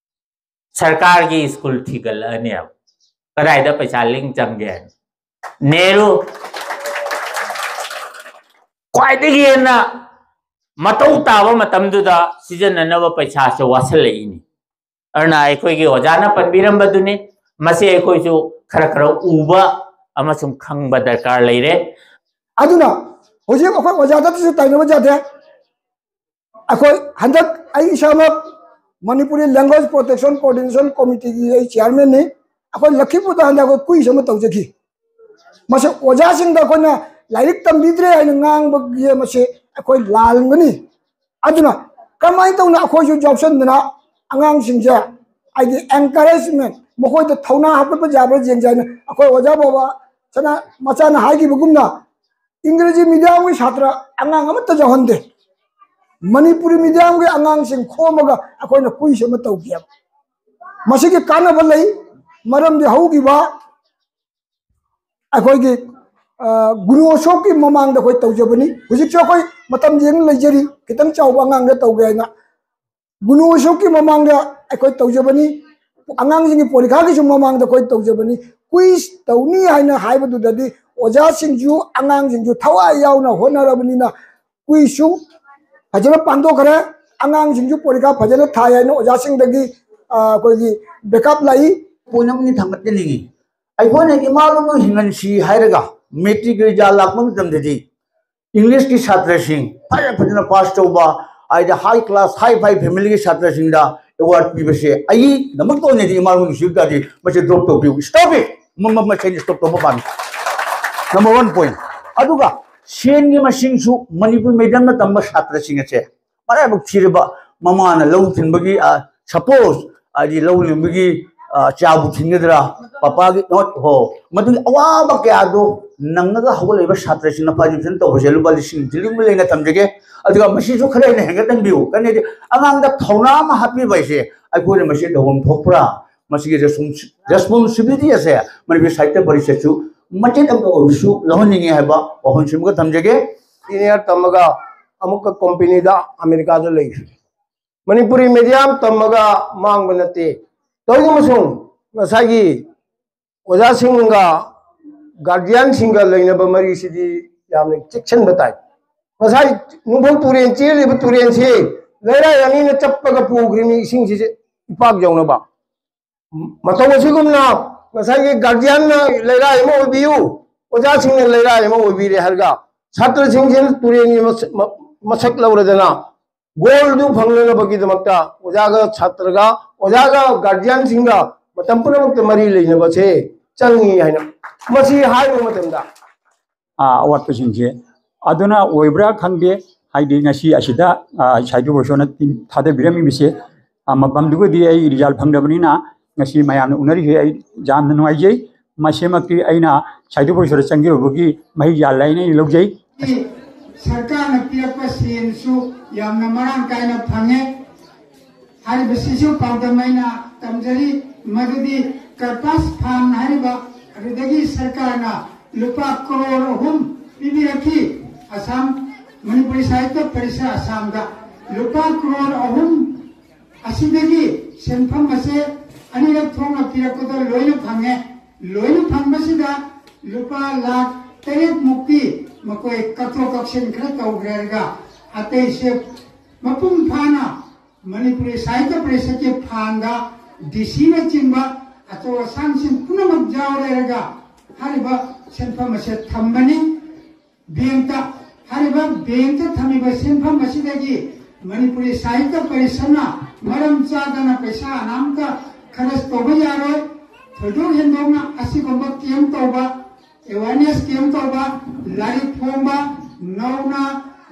ꯁꯔꯀꯥꯔꯒꯤ ꯁ꯭ꯀꯨꯜ ꯊꯤꯒꯠꯂꯛꯑꯅꯦꯕ꯫ ꯀꯗꯥꯏꯗ ꯄꯩꯁꯥ ꯂꯤꯡ ꯆꯪꯒꯦ ꯍꯥꯏꯅ꯫ ꯅꯦꯍꯔꯨ ꯈ꯭ꯋꯥꯏꯗꯒꯤ ꯍꯦꯟꯅ ꯃꯊꯧ ꯇꯥꯕ ꯃꯇꯝꯗꯨꯗ ꯁꯤꯖꯤꯟꯅꯅꯕ ꯄꯩꯁꯥꯁꯦ ꯋꯥꯁꯜꯂꯛꯏꯅꯤ꯫ ꯑꯗꯨꯅ ꯑꯩꯈꯣꯏꯒꯤ ꯑꯣꯖꯥꯅ ꯄꯟꯕꯤꯔꯝꯕꯗꯨꯅꯤ, ꯃꯁꯤ ꯑꯩꯈꯣꯏꯁꯨ ꯈꯔ ꯈꯔ ꯎꯕ ꯑꯃꯁꯨꯡ ꯈꯪꯕ ꯗꯔꯀꯥꯔ ꯂꯩꯔꯦ꯫ ꯑꯗꯨꯅ ꯍꯧꯖꯤꯛ ꯑꯩꯈꯣꯏ ꯑꯣꯖꯥꯗꯁꯨ ꯇꯥꯏꯅꯕ ꯌꯥꯗꯦ꯫ ꯑꯩꯈꯣꯏ ꯍꯟꯗꯛ ꯑꯩ ꯏꯁꯥꯃꯛ ꯃꯅꯤꯄꯨꯔꯤ ꯂꯦꯡꯒ꯭ꯋꯦꯖ ꯄ꯭ꯔꯣꯇꯦꯛꯁꯟ ꯀꯣꯑꯣꯔꯗꯤꯅꯦꯁꯟ ꯀꯣꯃꯤꯇꯤꯒꯤ ꯑꯩ ꯆꯤꯌꯥꯔꯃꯦꯟꯅꯤ꯫ ꯑꯩꯈꯣꯏ ꯂꯈꯤꯄꯨꯔꯗ ꯍꯟꯗꯛ ꯑꯩꯈꯣꯏ ꯀꯨꯏꯁ ꯑꯃ ꯇꯧꯖꯈꯤ꯫ ꯃꯁꯤ ꯑꯣꯖꯥꯁꯤꯡꯗ ꯑꯩꯈꯣꯏꯅ ꯂꯥꯏꯔꯤꯛ ꯇꯝꯕꯤꯗ꯭ꯔꯦ ꯍꯥꯏꯅ ꯉꯥꯡꯕꯒꯤ ꯃꯁꯤ ꯑꯩꯈꯣꯏ ꯂꯥꯜꯂꯝꯒꯅꯤ꯫ ꯑꯗꯨꯅ ꯀꯃꯥꯏꯅ ꯇꯧꯅ ꯑꯩꯈꯣꯏꯁꯨ ꯌꯥꯎꯁꯟꯗꯅ ꯑꯉꯥꯡꯁꯤꯡꯁꯦ ꯍꯥꯏꯗꯤ ꯑꯦꯟꯀꯔꯦꯖꯃꯦꯟ, ꯃꯈꯣꯏꯗ ꯊꯧꯅꯥ ꯍꯥꯞꯀꯠꯄ ꯌꯥꯕ꯭ꯔꯥ ꯌꯦꯡꯁꯦ ꯍꯥꯏꯅ ꯑꯩꯈꯣꯏ ꯑꯣꯖꯥ ꯕꯕꯥ ꯁꯅꯥ ꯃꯆꯥꯅ ꯍꯥꯏꯈꯤꯕꯒꯨꯝꯅ ꯏꯪꯒ꯭ꯔꯦꯖꯤ ꯃꯤꯗꯤꯌꯝꯒꯤ ꯁꯥꯇ꯭ꯔ ꯑꯉꯥꯡ ꯑꯃꯠꯇ ꯌꯥꯎꯍꯟꯗꯦ꯫ ꯃꯅꯤꯄꯨꯔꯤ ꯃꯤꯗꯤꯌꯝꯒꯤ ꯑꯉꯥꯡꯁꯤꯡ ꯈꯣꯝꯃꯒ ꯑꯩꯈꯣꯏꯅ ꯀꯨꯏꯁ ꯑꯃ ꯇꯧꯈꯤꯑꯕ꯫ ꯃꯁꯤꯒꯤ ꯀꯥꯟꯅꯕ ꯂꯩ꯫ ꯃꯔꯝꯗꯤ ꯍꯧꯈꯤꯕ ꯑꯩꯈꯣꯏꯒꯤ ꯒꯨꯅꯣꯁꯣꯞꯀꯤ ꯃꯃꯥꯡꯗ ꯑꯩꯈꯣꯏ ꯇꯧꯖꯕꯅꯤ꯫ ꯍꯧꯖꯤꯛꯁꯨ ꯑꯩꯈꯣꯏ ꯃꯇꯝ ꯌꯦꯡ ꯂꯩꯖꯔꯤ, ꯈꯤꯇꯪ ꯆꯥꯎꯕ ꯑꯉꯥꯡꯗ ꯇꯧꯒꯦ ꯍꯥꯏꯅ꯫ ꯒꯨꯅꯣꯁꯣꯞꯀꯤ ꯃꯃꯥꯡꯗ ꯑꯩꯈꯣꯏ ꯇꯧꯖꯕꯅꯤ꯫ ꯑꯉꯥꯡꯁꯤꯡꯒꯤ ꯄꯣꯔꯤꯈꯥꯒꯤꯁꯨ ꯃꯃꯥꯡꯗ ꯑꯩꯈꯣꯏ ꯇꯧꯖꯕꯅꯤ꯫ ꯀꯨꯏꯁ ꯇꯧꯅꯤ ꯍꯥꯏꯅ ꯍꯥꯏꯕꯗꯨꯗꯗꯤ ꯑꯣꯖꯥꯁꯤꯡꯁꯨ ꯑꯉꯥꯡꯁꯤꯡꯁꯨ ꯊꯋꯥꯏ ꯌꯥꯎꯅ ꯍꯣꯠꯅꯔꯕꯅꯤꯅ ꯀꯨꯏꯁꯨ ꯐꯖꯅ ꯄꯥꯡꯊꯣꯛꯈ꯭ꯔꯦ꯫ ꯑꯉꯥꯡꯁꯤꯡꯁꯨ ꯄꯣꯔꯤꯈꯥ ꯐꯖꯅ ꯊꯥꯏ ꯍꯥꯏꯅ ꯑꯣꯖꯥꯁꯤꯡꯗꯒꯤ ꯑꯩꯈꯣꯏꯒꯤ ꯕꯦꯛꯀꯞ ꯂꯥꯛꯏ꯫ ꯄꯣꯏꯟ ꯑꯃꯅꯤ ꯊꯥꯡꯒꯠꯆꯅꯤꯡꯉꯤ꯫ ꯑꯩꯈꯣꯏꯅ ꯏꯃꯥ ꯂꯣꯟꯕꯨ ꯍꯤꯡꯍꯟꯁꯤ ꯍꯥꯏꯔꯒ ꯃꯦꯇ꯭ꯔꯤꯛ ꯔꯤꯖꯜ ꯂꯥꯛꯄ ꯃꯇꯝꯗꯗꯤ ꯏꯪꯂꯤꯁꯀꯤ ꯁꯥꯇ꯭ꯔꯁꯤꯡ ꯐꯖ ꯐꯖꯅ ꯄꯥꯁ ꯇꯧꯕ, ꯍꯥꯏꯗꯤ ꯍꯥꯏ ꯀ꯭ꯂꯥꯁ ꯍꯥꯏ ꯐꯥꯏ ꯐꯦꯃꯤꯂꯤꯒꯤ ꯁꯥꯇ꯭ꯔꯁꯤꯡꯗ ꯑꯦꯋꯥꯔꯗ ꯄꯤꯕꯁꯦ ꯑꯩꯒꯤꯗꯃꯛꯇ ꯑꯣꯏꯅꯗꯤ ꯏꯃꯥ ꯂꯣꯟꯒꯤ ꯁꯤꯕ ꯇꯥꯔꯗꯤ ꯃꯁꯤ ꯗ꯭ꯔꯣꯞ ꯇꯧꯕꯤꯌꯨ꯫ ꯁ꯭ꯇꯣꯞ ꯏꯠ! ꯃꯁꯦ ꯁ꯭ꯇꯣꯞ ꯇꯧꯕ ꯄꯥꯝꯃꯤ꯫ Number one point. ꯑꯗꯨꯒ ꯁꯦꯟꯒꯤ ꯃꯁꯤꯡꯁꯨ ꯃꯅꯤꯄꯨꯔ ꯃꯦꯗꯤꯌꯝꯅ ꯇꯝꯕ ꯁꯥꯇ꯭ꯔꯁꯤꯡ ꯑꯁꯦ ꯃꯔꯥꯏꯕꯛ ꯊꯤꯔꯕ ꯃꯃꯥꯅ ꯂꯧ ꯊꯤꯟꯕꯒꯤ ꯁꯄꯣꯁ ꯍꯥꯏꯗꯤ ꯂꯧ ꯂꯤꯡꯕꯒꯤ ꯆꯥꯕꯨ ꯊꯤꯟꯒꯗ꯭ꯔꯥ, ꯄꯄꯥꯒꯤ ꯅꯣꯠ ꯍꯣ, ꯃꯗꯨꯒꯤ ꯑꯋꯥꯕ ꯀꯌꯥꯗꯣ ꯅꯪꯉꯒ ꯍꯧꯒꯠꯂꯛꯏꯕ ꯁꯥꯇ꯭ꯔꯁꯤꯡꯅ ꯐꯥꯖꯤꯟ ꯇꯧꯕꯁꯦ ꯂꯨꯄꯥ ꯂꯤꯁꯤꯡ ꯂꯤꯁꯤꯡ ꯂꯩꯅ ꯊꯝꯖꯒꯦ꯫ ꯑꯗꯨꯒ ꯃꯁꯤꯁꯨ ꯈꯔ ꯍꯦꯟꯅ ꯍꯦꯟꯒꯠꯍꯟꯕꯤꯌꯨ꯫ ꯀꯔꯤꯗꯤ ꯑꯉꯥꯡꯗ ꯊꯧꯅꯥ ꯑꯃ ꯍꯥꯞꯄꯤꯕ ꯍꯥꯏꯁꯦ ꯑꯩꯈꯣꯏꯅ ꯃꯁꯤ ꯇꯧꯐꯝ ꯊꯣꯛꯄ꯭ꯔꯥ? ꯃꯁꯤꯒꯤ ꯔꯦꯁꯄꯣꯟꯁꯤꯕꯤꯂꯤꯇꯤ ꯑꯁꯦ ꯃꯅꯤꯄꯨꯔ ꯁꯥꯍꯤꯇ꯭ꯌ ꯄꯔꯤꯁꯠꯁꯨ ꯃꯆꯦꯠ ꯑꯃ ꯑꯣꯏꯔꯁꯨ ꯂꯧꯍꯟꯅꯤꯡꯉꯤ ꯍꯥꯏꯕ ꯋꯥꯐꯝꯁꯤꯃꯒ ꯊꯝꯖꯒꯦ꯫ ꯏꯟꯖꯤꯅꯤꯌꯥꯔ ꯇꯝꯃꯒ ꯑꯃꯨꯛꯀ ꯀꯣꯝꯄꯦꯅꯤꯗ ꯑꯃꯦꯔꯤꯀꯥꯗ ꯂꯩꯈ꯭ꯔꯦ꯫ ꯃꯅꯤꯄꯨꯔꯤ ꯃꯦꯗꯤꯌꯝ ꯇꯝꯃꯒ ꯃꯥꯡꯕ ꯅꯠꯇꯦ꯫ ꯇꯧꯏꯒꯨꯝꯕꯁꯨꯡ ꯉꯁꯥꯏꯒꯤ ꯑꯣꯖꯥꯁꯤꯡꯒ ꯒꯥꯔꯖꯤꯌꯥꯟꯁꯤꯡꯒ ꯂꯩꯅꯕ ꯃꯔꯤꯁꯤꯗꯤ ꯌꯥꯝꯅ ꯆꯦꯛꯁꯤꯟꯕ ꯇꯥꯏ꯫ ꯉꯁꯥꯏ ꯅꯨꯡꯐꯧ ꯇꯨꯔꯦꯟ ꯆꯦꯜꯂꯤꯕ ꯇꯨꯔꯦꯟꯁꯤ ꯂꯩꯔꯥꯏ ꯑꯅꯤꯅ ꯆꯞꯄꯒ ꯄꯨꯈ꯭ꯔꯤꯕꯅꯤ ꯏꯁꯤꯡꯁꯤꯁꯦ ꯏꯄꯥꯛ ꯌꯧꯅꯕ꯫ ꯃꯇꯧ ꯑꯁꯤꯒꯨꯝꯅ ꯉꯁꯥꯏꯒꯤ ꯒꯥꯔꯖꯤꯌꯥꯟꯅ ꯂꯩꯔꯥꯏ ꯑꯃ ꯑꯣꯏꯕꯤꯌꯨ, ꯑꯣꯖꯥꯁꯤꯡꯅ ꯂꯩꯔꯥꯏ ꯑꯃ ꯑꯣꯏꯕꯤꯔꯦ ꯍꯥꯏꯔꯒ ꯁꯥꯇ꯭ꯔꯁꯤꯡꯁꯤꯅ ꯇꯨꯔꯦꯟꯒꯤ ꯃꯁ- ꯃ- ꯃꯁꯛ ꯂꯧꯔꯗꯅ ꯒꯣꯜꯗꯨ ꯐꯪꯅꯅꯕꯒꯤꯗꯃꯛꯇ ꯑꯣꯖꯥꯒ ꯁꯥꯇ꯭ꯔꯒ, ꯑꯣꯖꯥꯒ ꯒꯥꯔꯖꯤꯌꯥꯟꯁꯤꯡꯒ ꯃꯇꯝ ꯄꯨꯝꯅꯃꯛꯇ ꯃꯔꯤ ꯂꯩꯅꯕꯁꯦ ꯆꯪꯉꯤ ꯍꯥꯏꯅ ꯃꯁꯤ ꯍꯥꯏꯕ ꯃꯇꯝꯗ, ꯑꯥ, ꯑꯋꯥꯠꯄꯁꯤꯡꯁꯦ ꯑꯗꯨꯅ ꯑꯣꯏꯕ꯭ꯔꯥ ꯈꯪꯗꯦ꯫ ꯍꯥꯏꯗꯤ ꯉꯁꯤ ꯑꯁꯤꯗ, ꯑꯥ, ꯁꯥꯍꯤꯇ꯭ꯌ ꯄꯔꯤꯁꯠꯅ ꯇꯤꯝ ꯊꯥꯗꯕꯤꯔꯝꯃꯤꯕꯁꯦ, ꯑꯥ, ꯃꯐꯝꯗꯨꯒꯗꯤ ꯑꯩ ꯔꯤꯖꯜ ꯐꯪꯗꯕꯅꯤꯅ ꯉꯁꯤ ꯃꯌꯥꯝꯅ ꯎꯅꯔꯤꯁꯦ ꯑꯩ ꯌꯥꯝꯅ ꯅꯨꯡꯉꯥꯏꯖꯩ꯫ ꯃꯁꯤꯃꯛꯇꯤ ꯑꯩꯅ ꯁꯥꯍꯤꯇ꯭ꯌ ꯄꯔꯤꯁꯠꯇ ꯆꯪꯖꯔꯨꯕꯒꯤ ꯃꯍꯩ ꯌꯥꯜꯂꯦ ꯍꯥꯏꯅ ꯑꯩ ꯂꯧꯖꯩ꯫ ꯁꯔꯀꯥꯔꯅ ꯄꯤꯔꯛꯄ ꯁꯦꯜꯁꯨ ꯌꯥꯝꯅ ꯃꯔꯥꯡ ꯀꯥꯏꯅ ꯐꯪꯉꯦ꯫ ꯍꯥꯏꯔꯤꯕꯁꯤꯁꯨ ꯄꯥꯎꯗꯝ ꯑꯩꯅ ꯇꯝꯖꯔꯤ꯫ ꯃꯗꯨꯗꯤ ꯀꯔꯄꯥꯁ ꯐꯥꯟ ꯍꯥꯏꯔꯤꯕ ꯑꯗꯨꯗꯒꯤ ꯁꯔꯀꯥꯔꯅ ꯂꯨꯄꯥ ꯀ꯭ꯔꯣꯔ ꯑꯍꯨꯝ ꯄꯤꯕꯤꯔꯛꯈꯤ꯫ ꯑꯁꯥꯝ ꯃꯅꯤꯄꯨꯔꯤ ꯁꯥꯍꯤꯇ꯭ꯌ ꯄꯔꯤꯁꯠ ꯑꯁꯥꯝꯗ ꯂꯨꯄꯥ ꯀ꯭ꯔꯣꯔ ꯑꯍꯨꯝ ꯑꯁꯤꯗꯒꯤ ꯁꯦꯟꯐꯝ ꯑꯁꯦ ꯑꯅꯤꯔꯛ ꯊꯣꯛꯅ ꯄꯤꯔꯛꯄꯗ ꯂꯣꯏꯅ ꯐꯪꯉꯦ꯫ ꯂꯣꯏꯅ ꯐꯪꯕꯁꯤꯗ ꯂꯨꯄꯥ ꯂꯥꯈ ꯇꯔꯦꯠ ꯃꯨꯛꯇꯤ ꯃꯈꯣꯏ ꯀꯛꯊꯣꯛ ꯀꯛꯁꯤꯟ ꯈꯔ ꯇꯧꯈ꯭ꯔꯦ ꯍꯥꯏꯔꯒ ꯑꯇꯩꯁꯦ ꯃꯄꯨꯡ ꯐꯥꯅ ꯃꯅꯤꯄꯨꯔꯤ ꯁꯥꯍꯤꯇ꯭ꯌ ꯄꯔꯤꯁꯠꯀꯤ ꯐꯥꯟꯗ ꯗꯤ ꯁꯤꯅꯆꯤꯡꯕ ꯑꯆꯧ ꯑꯁꯥꯡꯁꯤꯡ ꯄꯨꯝꯅꯃꯛ ꯌꯥꯎꯔꯦ ꯍꯥꯏꯔꯒ ꯍꯥꯏꯔꯤꯕ ꯁꯦꯟꯐꯝ ꯑꯁꯦ ꯊꯝꯕꯅꯤ꯫ ꯕꯦꯡꯛꯇ, ꯍꯥꯏꯔꯤꯕ ꯕꯦꯡꯛꯇ ꯊꯝꯃꯤꯕ ꯁꯦꯟꯐꯝ ꯑꯁꯤꯗꯒꯤ ꯃꯅꯤꯄꯨꯔꯤ ꯁꯥꯍꯤꯇ꯭ꯌ ꯄꯔꯤꯁꯠꯅ ꯃꯔꯝ ꯆꯥꯗꯅ ꯄꯩꯁꯥ ꯑꯅꯥꯝꯇ ꯈꯔꯆ ꯇꯧꯕ ꯌꯥꯔꯣꯏ꯫ ꯊꯣꯏꯗꯣꯛ ꯍꯦꯟꯗꯣꯛꯅ ꯑꯁꯤꯒꯨꯝꯕ ꯀꯦꯝ ꯇꯧꯕ, ꯑꯦꯋꯥꯔꯅꯦꯁ ꯀꯦꯝ ꯇꯧꯕ, ꯂꯥꯏꯔꯤꯛ ꯐꯣꯡꯕ, ꯅꯧꯅ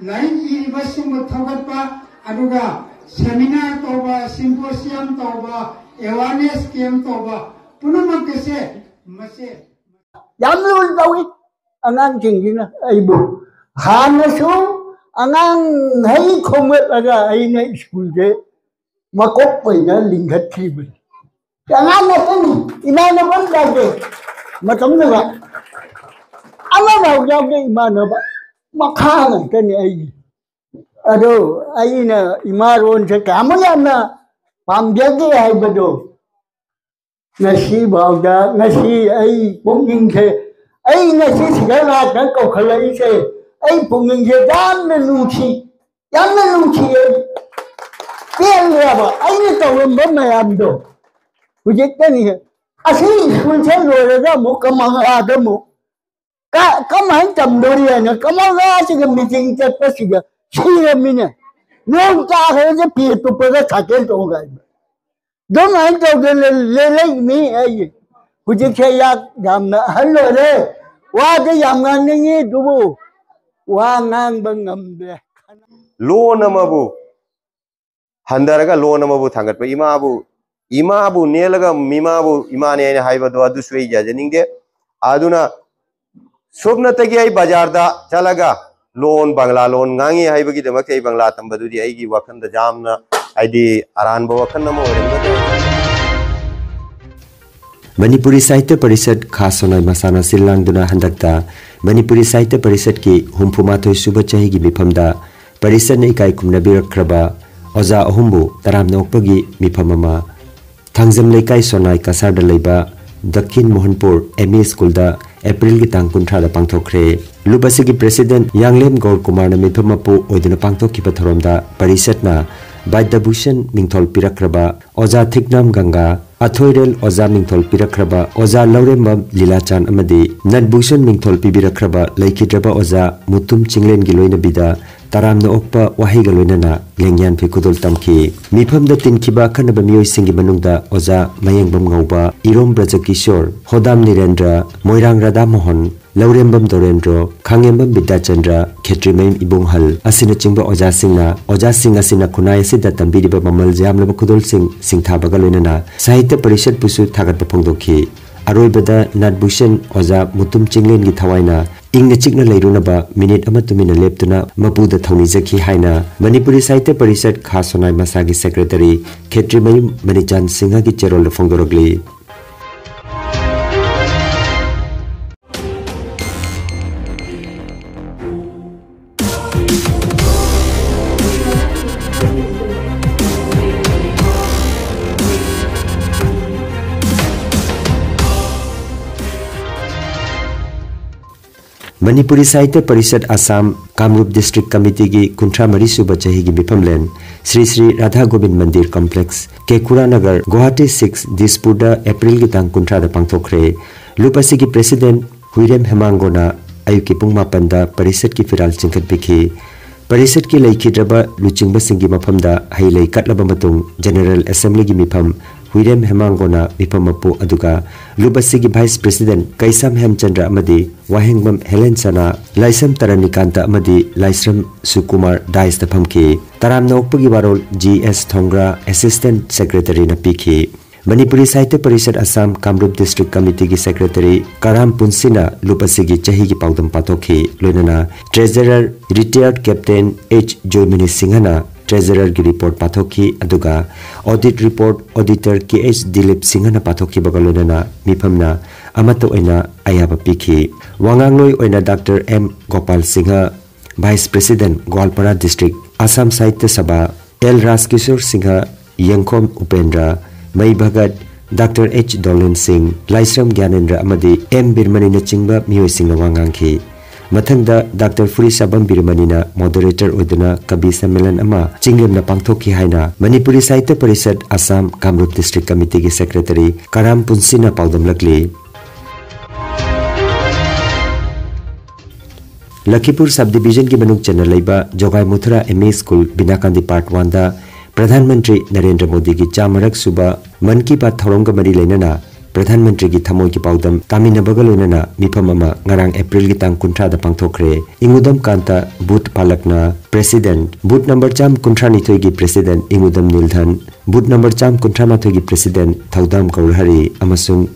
ꯂꯥꯏꯔꯤꯛ ꯏꯔꯤꯕꯁꯤꯡꯕꯨ ꯊꯧꯒꯠꯄ, ꯑꯗꯨꯒ ꯁꯦꯃꯤꯅꯥꯔ ꯇꯧꯕ, ꯁꯤꯝꯄꯣꯁꯤꯌꯝ ꯇꯧꯕ, ꯑꯦꯋꯥꯔꯅꯦꯁ ꯀꯦꯝ ꯇꯧꯕ ꯄꯨꯝꯅꯃꯛ ꯑꯁꯦ ꯃꯁꯦ ꯌꯥꯝ ꯂꯨꯅ ꯇꯧꯏ꯫ ꯑꯉꯥꯡꯁꯤꯡꯁꯤꯅ ꯑꯩꯕꯨ ꯍꯥꯟꯅꯁꯨ ꯑꯉꯥꯡ ꯍꯩ ꯈꯣꯝꯒꯠꯂꯒ ꯑꯩꯅ ꯁ꯭ꯀꯨꯜꯁꯦ ꯃꯀꯣꯛ ꯑꯣꯏꯅ ꯂꯤꯡꯈꯠꯈꯤꯕꯅꯤ꯫ ꯑꯉꯥꯡ ꯅꯠꯇꯦꯅꯤ, ꯏꯃꯥꯟꯅꯕ ꯑꯃ ꯌꯥꯎꯗꯦ ꯃꯇꯝꯗꯨꯗ꯫ ꯑꯃꯐꯥꯎ ꯌꯥꯎꯗꯦ ꯏꯃꯥꯟꯅꯕ, ꯃꯈꯥ ꯉꯥꯛꯇꯅꯤ ꯑꯩꯒꯤ꯫ ꯑꯗꯣ ꯑꯩꯅ ꯏꯃꯥꯔꯣꯟꯁꯦ ꯀꯌꯥꯃꯨꯛ ꯌꯥꯝꯅ ꯄꯥꯝꯖꯒꯦ ꯍꯥꯏꯕꯗꯣ ꯉꯁꯤꯐꯥꯎꯗ, ꯉꯁꯤ ꯑꯩ ꯄꯨꯛꯅꯤꯡꯁꯦ, ꯑꯩ ꯉꯁꯤ ꯁꯤꯗ ꯂꯥꯛꯇ ꯀꯧꯈꯠꯂꯛꯏꯁꯦ, ꯑꯩ ꯄꯨꯛꯅꯤꯡꯁꯦ ꯌꯥꯝꯅ ꯅꯨꯡꯁꯤ, ꯌꯥꯝꯅ ꯅꯨꯡꯁꯤꯌꯦ꯫ ꯄꯦꯟꯗ꯭ꯔꯕ ꯑꯩꯅ ꯇꯧꯔꯝꯕ ꯃꯌꯥꯝꯗꯣ ꯍꯧꯖꯤꯛꯇꯅꯤ ꯑꯁꯤ ꯁ꯭ꯀꯨꯜꯁꯦ ꯂꯣꯏꯔꯒ ꯑꯃꯨꯛ ꯀꯃꯂꯥꯗ ꯑꯃꯨꯛ ꯀ-, ꯀꯃꯥꯏꯅ ꯇꯝꯗꯣꯔꯤ ꯍꯥꯏꯅ ꯀꯃꯂꯥꯁꯤꯒ ꯃꯤꯇꯤꯡ ꯆꯠꯄꯁꯤꯒ ꯁꯤꯔꯝꯃꯤꯅꯦ꯫ ꯅꯣꯡ ꯇꯥꯈ꯭ꯔꯗꯤ ꯐꯤ ꯇꯨꯞꯄꯒ ꯁꯥꯏꯀꯜ ꯇꯣꯡꯉꯒ ꯑꯗꯨꯃꯥꯏꯅ ꯇꯧꯗꯅ ꯂꯦꯜꯂꯛꯏꯅꯤ ꯑꯩ꯫ ꯍꯧꯖꯤꯛꯁꯦ ꯌꯥꯝꯅ ꯑꯍꯜ ꯑꯣꯏꯔꯦ꯫ ꯋꯥꯗꯤ ꯌꯥꯝ ꯉꯥꯡꯅꯤꯡꯉꯤ ꯑꯗꯨꯕꯨ ꯋꯥ ꯉꯥꯡꯕ ꯉꯝꯗ꯭ꯔꯦ꯫ ꯂꯣꯟ ꯑꯃꯕꯨ ꯍꯟꯊꯔꯒ ꯂꯣꯟ ꯑꯃꯕꯨ ꯊꯥꯡꯒꯠꯄ, ꯏꯃꯥꯕꯨ, ꯏꯃꯥꯕꯨ ꯅꯦꯜꯂꯒ ꯃꯤꯃꯥꯕꯨ ꯏꯃꯥꯅꯦ ꯍꯥꯏꯅ ꯍꯥꯏꯕꯗꯣ ꯑꯗꯨꯁꯨ ꯑꯩ ꯌꯥꯖꯅꯤꯡꯗꯦ꯫ ꯑꯗꯨꯅ ꯁꯨꯞꯅꯇꯒꯤ ꯑꯩ ꯕꯖꯥꯔꯗ ꯆꯠꯂꯒ ꯂꯣꯟ, ꯕꯪꯂꯥ ꯂꯣꯟ ꯉꯥꯡꯉꯤ ꯍꯥꯏꯕꯒꯤꯗꯃꯛꯇ ꯑꯩ ꯕꯪꯂꯥ ꯇꯝꯕꯗꯨꯗꯤ ꯑꯩꯒꯤ ꯋꯥꯈꯜꯗ ꯌꯥꯝꯅ, ꯍꯥꯏꯗꯤ, ꯑꯔꯥꯟꯕ ꯋꯥꯈꯜ ꯑꯃ ꯑꯣꯏꯔꯝꯒꯗ꯭ꯔꯥ꯫ ꯃꯅꯤꯄꯨꯔꯤ ꯁꯥꯍꯤꯇ꯭ꯌ ꯄꯔꯤꯁꯠ ꯈꯥ ꯁꯣꯅꯥꯏ ꯃꯁꯥꯅ ꯁꯤꯜ ꯂꯥꯡꯗꯨꯅ ꯍꯟꯗꯛꯇ ꯃꯅꯤꯄꯨꯔꯤ ꯁꯥꯍꯤꯇ꯭ꯌ ꯄꯔꯤꯁꯠꯀꯤ ꯍꯨꯝꯐꯨ ꯃꯥꯊꯣꯏ ꯁꯨꯕ ꯆꯍꯤꯒꯤ ꯃꯤꯐꯝꯗ ꯄꯔꯤꯁꯠꯅ ꯏꯀꯥꯏ ꯈꯨꯝꯅꯕꯤꯔꯛꯈ꯭ꯔꯕ ꯑꯣꯖꯥ ꯑꯍꯨꯝꯕꯨ ꯇꯔꯥꯝꯅ ꯑꯣꯛꯄꯒꯤ ꯃꯤꯐꯝ ꯑꯃ ꯊꯥꯡꯖꯝ ꯂꯩꯀꯥꯏ ꯁꯣꯅꯥꯏ ꯀꯁꯥꯔꯗ ꯂꯩꯕ ꯗꯈꯤꯟ ꯃꯣꯍꯟꯄꯨꯔ ꯑꯦꯝ ꯏ ꯁ꯭ꯀꯨꯜꯗ ꯑꯦꯄ꯭ꯔꯤꯜꯒꯤ ꯇꯥꯡ ꯀꯨꯟꯊ꯭ꯔꯥꯗ ꯄꯥꯡꯊꯣꯛꯈ꯭ꯔꯦ꯫ ꯂꯨꯞ ꯑꯁꯤꯒꯤ ꯄ꯭ꯔꯦꯁꯤꯗꯦꯟꯠ ꯌꯥꯡꯂꯦꯝ ꯒꯧꯔ ꯀꯨꯃꯥꯔꯅ ꯃꯤꯐꯝ ꯃꯄꯨ ꯑꯣꯏꯗꯨꯅ ꯄꯥꯡꯊꯣꯛꯈꯤꯕ ꯊꯧꯔꯝꯗ ꯄꯔꯤꯁꯠꯅ ꯕꯥꯏꯗ꯭ꯌꯚꯨꯁꯟ ꯃꯤꯡꯊꯣꯜ ꯄꯤꯔꯛꯈ꯭ꯔꯕ ꯑꯣꯖꯥ ꯊꯤꯛꯅꯥꯝ ꯒꯪꯒꯥ, ꯑꯊꯣꯏꯔꯦꯜ ꯑꯣꯖꯥ ꯃꯤꯡꯊꯣꯜ ꯄꯤꯔꯛꯈ꯭ꯔꯕ ꯑꯣꯖꯥ ꯂꯧꯔꯦꯝꯕꯝ ꯂꯤꯂꯥꯆꯥꯟ ꯑꯃꯗꯤ ꯅꯠꯚꯨꯁꯟ ꯃꯤꯡꯊꯣꯜ ꯄꯤꯕꯤꯔꯛꯈ꯭ꯔꯕ ꯂꯩꯈꯤꯗ꯭ꯔꯕ ꯑꯣꯖꯥ ꯃꯨꯇꯨꯝ ꯆꯤꯡꯂꯦꯟꯒꯤ ꯂꯣꯏꯅꯕꯤꯗ ꯇꯔꯥꯝꯅ ꯑꯣꯛꯄ ꯋꯥꯍꯩꯒ ꯂꯣꯏꯅꯅ ꯂꯦꯡꯌꯥꯟ ꯐꯤꯈꯨꯗꯣꯜ ꯇꯝꯈꯤ꯫ ꯃꯤꯐꯝꯗ ꯇꯤꯟꯈꯤꯕ ꯑꯈꯟꯅꯕ ꯃꯤꯑꯣꯏꯁꯤꯡꯒꯤ ꯃꯅꯨꯡꯗ ꯑꯣꯖꯥ ꯃꯌꯦꯡꯕꯝ ꯉꯧꯕ, ꯏꯔꯣꯝ ꯕ꯭ꯔꯖꯀꯤꯁꯣꯔ, ꯍꯣꯗꯥꯝ ꯅꯤꯔꯦꯟꯗ꯭ꯔ, ꯃꯣꯏꯔꯥꯡ ꯔꯥꯙꯥꯃꯣꯍꯟ, ꯂꯧꯔꯦꯝꯕꯝ ꯗꯣꯔꯦꯟꯗ꯭ꯔꯣ, ꯈꯥꯉꯦꯝꯕꯝ ꯕꯤꯗ꯭ꯌꯥꯆꯟꯗ꯭ꯔ, ꯈꯦꯇ꯭ꯔꯤꯃꯌꯨꯝ ꯏꯕꯨꯡꯍꯜ ꯑꯁꯤꯅꯆꯤꯡꯕ ꯑꯣꯖꯥꯁꯤꯡꯅ, ꯑꯣꯖꯥꯁꯤꯡ ꯑꯁꯤꯅ ꯈꯨꯟꯅꯥꯏ ꯑꯁꯤꯗ ꯇꯝꯕꯤꯔꯤꯕ ꯃꯃꯜ ꯌꯥꯝꯂꯕ ꯈꯨꯗꯣꯜꯁꯤꯡ ꯁꯤꯡꯊꯥꯕꯒ ꯂꯣꯏꯅꯅ ꯁꯥꯍꯤꯇ꯭ꯌ ꯄꯔꯤꯁꯠꯄꯨꯁꯨ ꯊꯥꯒꯠꯄ ꯐꯣꯡꯗꯣꯛꯈꯤ꯫ ꯑꯔꯣꯏꯕꯗ ꯅꯠꯚꯨꯁꯟ ꯑꯣꯖꯥ ꯃꯨꯇꯨꯝ ꯆꯤꯡꯂꯦꯟꯒꯤ ꯊꯋꯥꯏꯅ ꯏꯪꯅ ꯆꯤꯛꯅ ꯂꯩꯔꯨꯅꯕ ꯃꯤꯅꯤꯠ ꯑꯃ ꯇꯨꯃꯤꯟꯅ ꯂꯦꯞꯇꯨꯅ ꯃꯄꯨꯗ ꯊꯧꯅꯤꯖꯈꯤ ꯍꯥꯏꯅ ꯃꯅꯤꯄꯨꯔꯤ ꯁꯥꯍꯤꯇ꯭ꯌ ꯄꯔꯤꯁꯠ ꯈꯥ ꯁꯣꯅꯥꯏ ꯃꯁꯥꯒꯤ ꯁꯦꯀ꯭ꯔꯦꯇꯔꯤ ꯈꯦꯇ꯭ꯔꯤꯃꯌꯨꯝ ꯃꯅꯤꯆꯥꯟ ꯁꯤꯡꯍꯒꯤ ꯆꯦꯔꯣꯜꯗ ꯐꯣꯡꯗꯣꯔꯛꯂꯤ꯫ ꯃꯅꯤꯄꯨꯔꯤ ꯁꯥꯍꯤꯇ꯭ꯌ ꯄꯔꯤꯁꯠ ꯑꯁꯥꯝ ꯀꯥꯃꯔꯨꯞ ꯗꯤꯁꯇ꯭ꯔꯤꯛ ꯀꯃꯤꯇꯤꯒꯤ ꯀꯨꯟꯊ꯭ꯔꯥ ꯃꯔꯤ ꯁꯨꯕ ꯆꯍꯤꯒꯤ ꯃꯤꯐꯝꯂꯦꯟ ꯁ꯭ꯔꯤ ꯁ꯭ꯔꯤ ꯔꯥꯙꯥ ꯒꯣꯕꯤꯟ ꯃꯟꯗꯤꯔ ꯀꯝꯄ꯭ꯂꯦꯛꯁ, ꯀꯦꯀꯨꯔꯥ ꯅꯒꯔ, ꯒꯨꯋꯥꯍꯥꯇꯤ ꯁꯤꯛꯁ, ꯗꯤꯁꯄꯨꯔꯗ ꯑꯦꯄ꯭ꯔꯤꯜꯒꯤ ꯇꯥꯡ ꯀꯨꯟꯊ꯭ꯔꯥꯗ ꯄꯥꯡꯊꯣꯛꯈ꯭ꯔꯦ꯫ ꯂꯨꯞ ꯑꯁꯤꯒꯤ ꯄ꯭ꯔꯦꯁꯤꯗꯦꯟꯠ ꯍꯨꯏꯔꯦꯝ ꯍꯦꯃꯥꯡꯒꯣꯅ ꯑꯌꯨꯛꯀꯤ ꯄꯨꯡ ꯃꯥꯄꯟꯗ ꯄꯔꯤꯁꯠꯀꯤ ꯐꯤꯔꯥꯜ ꯆꯤꯡꯈꯠꯄꯤꯈꯤ꯫ ꯄꯔꯤꯁꯠꯀꯤ ꯂꯩꯈꯤꯗ꯭ꯔꯕ ꯂꯨꯆꯤꯡꯕꯁꯤꯡꯒꯤ ꯃꯐꯝꯗ ꯍꯩ ꯂꯩ ꯀꯠꯂꯕ ꯃꯇꯨꯡ ꯖꯦꯅꯔꯦꯜ ꯑꯦꯁꯦꯝꯕ꯭ꯂꯤꯒꯤ ꯃꯤꯐꯝ ꯍꯨꯏꯔꯦꯝ ꯍꯦꯃꯥꯡꯒꯣꯅ ꯃꯤꯐꯝ ꯃꯄꯨ ꯑꯗꯨꯒ ꯂꯨꯞ ꯑꯁꯤꯒꯤ ꯚꯥꯏꯁ ꯄ꯭ꯔꯦꯁꯤꯗꯦꯟꯠ ꯀꯩꯁꯥꯝ ꯍꯦꯝꯆꯟꯗ꯭ꯔ ꯑꯃꯗꯤ ꯋꯥꯍꯦꯡꯕꯝ ꯍꯦꯂꯦꯟ ꯁꯅꯥ, ꯂꯥꯏꯁ꯭ꯔꯝ ꯇꯔꯥꯅꯤꯀꯥꯟꯇ ꯑꯃꯗꯤ ꯂꯥꯏꯁ꯭ꯔꯝ ꯁꯨꯀꯨꯃꯥꯔ ꯗꯥꯏꯁꯇ ꯐꯝꯈꯤ꯫ ꯇꯔꯥꯝꯅ ꯑꯣꯛꯄꯒꯤ ꯋꯥꯔꯣꯜ ꯖꯤ ꯑꯦꯁ ꯊꯣꯡꯒ꯭ꯔꯥ, ꯑꯦꯁꯤꯁꯇꯦꯟꯠ ꯁꯦꯀ꯭ꯔꯦꯇꯔꯤꯅ ꯄꯤꯈꯤ꯫ ꯃꯅꯤꯄꯨꯔꯤ ꯁꯥꯍꯤꯇ꯭ꯌ ꯄꯔꯤꯁꯠ ꯑꯁꯥꯝ ꯀꯥꯃꯔꯨꯞ ꯗꯤꯁꯇ꯭ꯔꯤꯛ ꯀꯃꯤꯇꯤꯒꯤ ꯁꯦꯀ꯭ꯔꯦꯇꯔꯤ ꯀꯔꯥꯝ ꯄꯨꯟꯁꯤꯅ ꯂꯨꯞ ꯑꯁꯤꯒꯤ ꯆꯍꯤꯒꯤ ꯄꯥꯎꯗꯝ ꯄꯥꯊꯣꯛꯈꯤ꯫ ꯂꯣꯏꯅꯅ ꯇ꯭ꯔꯦꯖꯔꯔ ꯔꯤꯇꯥꯌꯔꯗ ꯀꯦꯞꯇꯦꯟ ꯑꯩꯆ ꯖꯣꯏꯃꯅꯤ ꯁꯤꯡꯍꯅ ꯇ꯭ꯔꯦꯖꯔꯔꯒꯤ ꯔꯤꯄꯣꯔꯠ ꯄꯥꯊꯣꯛꯈꯤ, ꯑꯗꯨꯒ ꯑꯣꯗꯤꯠ ꯔꯤꯄꯣꯔꯠ ꯑꯣꯗꯤꯇꯔ ꯀꯦ ꯑꯩꯆ ꯗꯤꯂꯤꯞ ꯁꯤꯡꯍꯅ ꯄꯥꯊꯣꯛꯈꯤꯕꯒ ꯂꯣꯏꯅꯅ ꯃꯤꯐꯝꯅ ꯑꯃꯠꯇ ꯑꯣꯏꯅ ꯑꯌꯥꯕ ꯄꯤꯈꯤ꯫ ꯋꯥꯉꯥꯡꯂꯣꯏ ꯑꯣꯏꯅ doctor M Gopal Singh, vice president, Goalpara district, Assam Sahitya Sabha, L Rajkishor Singh, Yengkhom Upendra, ꯃꯩ ꯚꯒꯠ, ꯗꯥꯛꯇꯔ ꯑꯩꯆ ꯗꯣꯂꯦꯟ ꯁꯤꯡ, ꯂꯥꯏꯁ꯭ꯔꯝ ꯒ꯭ꯌꯥꯅꯦꯟꯗ꯭ꯔ ꯑꯃꯗꯤ ꯑꯦꯝ ꯕꯤꯔꯃꯅꯤꯅꯆꯤꯡꯕ ꯃꯤꯑꯣꯏꯁꯤꯡꯅ ꯋꯥ ꯉꯥꯡꯈꯤ꯫ ꯃꯊꯪꯗ ꯗꯥꯛꯇꯔ ꯐꯨꯔꯤꯁꯥꯕꯝ ꯕꯤꯔꯃꯅꯤꯅ ꯃꯣꯗꯔꯦꯇꯔ ꯑꯣꯏꯗꯨꯅ ꯀꯕꯤ ꯁꯝꯃꯦꯂꯟ ꯑꯃ ꯆꯤꯡꯂꯦꯝꯅ ꯄꯥꯡꯊꯣꯛꯈꯤ ꯍꯥꯏꯅ ꯃꯅꯤꯄꯨꯔꯤ ꯁꯥꯍꯤꯇ꯭ꯌ ꯄꯔꯤꯁꯠ ꯑꯁꯥꯝ ꯀꯥꯃꯔꯨꯞ ꯗꯤꯁꯇ꯭ꯔꯤꯛ ꯀꯃꯤꯇꯤꯒꯤ ꯁꯦꯀ꯭ꯔꯦꯇꯔꯤ ꯀꯔꯥꯝ ꯄꯨꯟꯁꯤꯅ ꯄꯥꯎꯗꯝꯂꯛꯂꯤ꯫ ꯂꯈꯤꯄꯨꯔ ꯁꯕ ꯗꯤꯕꯤꯖꯟꯒꯤ ꯃꯅꯨꯡ ꯆꯟꯅ ꯂꯩꯕ ꯖꯣꯒꯥꯏ Mathura M E school ꯕꯤꯅꯥꯀꯥꯟꯗꯤ part ꯋꯥꯟꯗ ꯄ꯭ꯔꯙꯥꯟ ꯃꯟꯇ꯭ꯔꯤ ꯅꯔꯦꯟꯗ꯭ꯔ ꯃꯣꯗꯤꯒꯤ ꯆꯥꯝꯃꯔꯛ ꯁꯨꯕ ꯃꯟ ꯀꯤ ꯕꯥꯠ ꯊꯧꯔꯝꯒ ꯃꯔꯤ ꯂꯩꯅꯅ ꯄ꯭ꯔꯙꯥꯟ ꯃꯟꯇ꯭ꯔꯤꯒꯤ ꯊꯃꯣꯏꯒꯤ ꯄꯥꯎꯗꯝ ꯇꯥꯃꯤꯟꯅꯕꯒ ꯂꯣꯏꯅꯅ ꯃꯤꯐꯝ ꯑꯃ ꯉꯔꯥꯡ ꯑꯦꯄ꯭ꯔꯤꯜꯒꯤ ꯇꯥꯡ ꯀꯨꯟꯊ꯭ꯔꯥꯗ ꯄꯥꯡꯊꯣꯛꯈ꯭ꯔꯦ꯫ ꯏꯉꯨꯗꯝ ꯀꯥꯟꯇ ꯕꯨꯊ ꯄꯥꯂꯛꯅ ꯄ꯭ꯔꯦꯁꯤꯗꯦꯟꯠ, ꯕꯨꯊ ꯅꯝꯕꯔ ꯆꯥꯝ ꯀꯨꯟꯊ꯭ꯔꯥ ꯅꯤꯊꯣꯏꯒꯤ ꯄ꯭ꯔꯦꯁꯤꯗꯦꯟꯠ ꯏꯉꯨꯗꯝ ꯅꯤꯜꯙꯟ, ꯕꯨꯊ ꯅꯝꯕꯔ ꯆꯥꯝ ꯀꯨꯟꯊ꯭ꯔꯥ ꯃꯥꯊꯣꯏꯒꯤ ꯄ꯭ꯔꯦꯁꯤꯗꯦꯟꯠ ꯊꯧꯗꯥꯝ ꯒꯧꯔꯍꯔꯤ ꯑꯃꯁꯨꯡ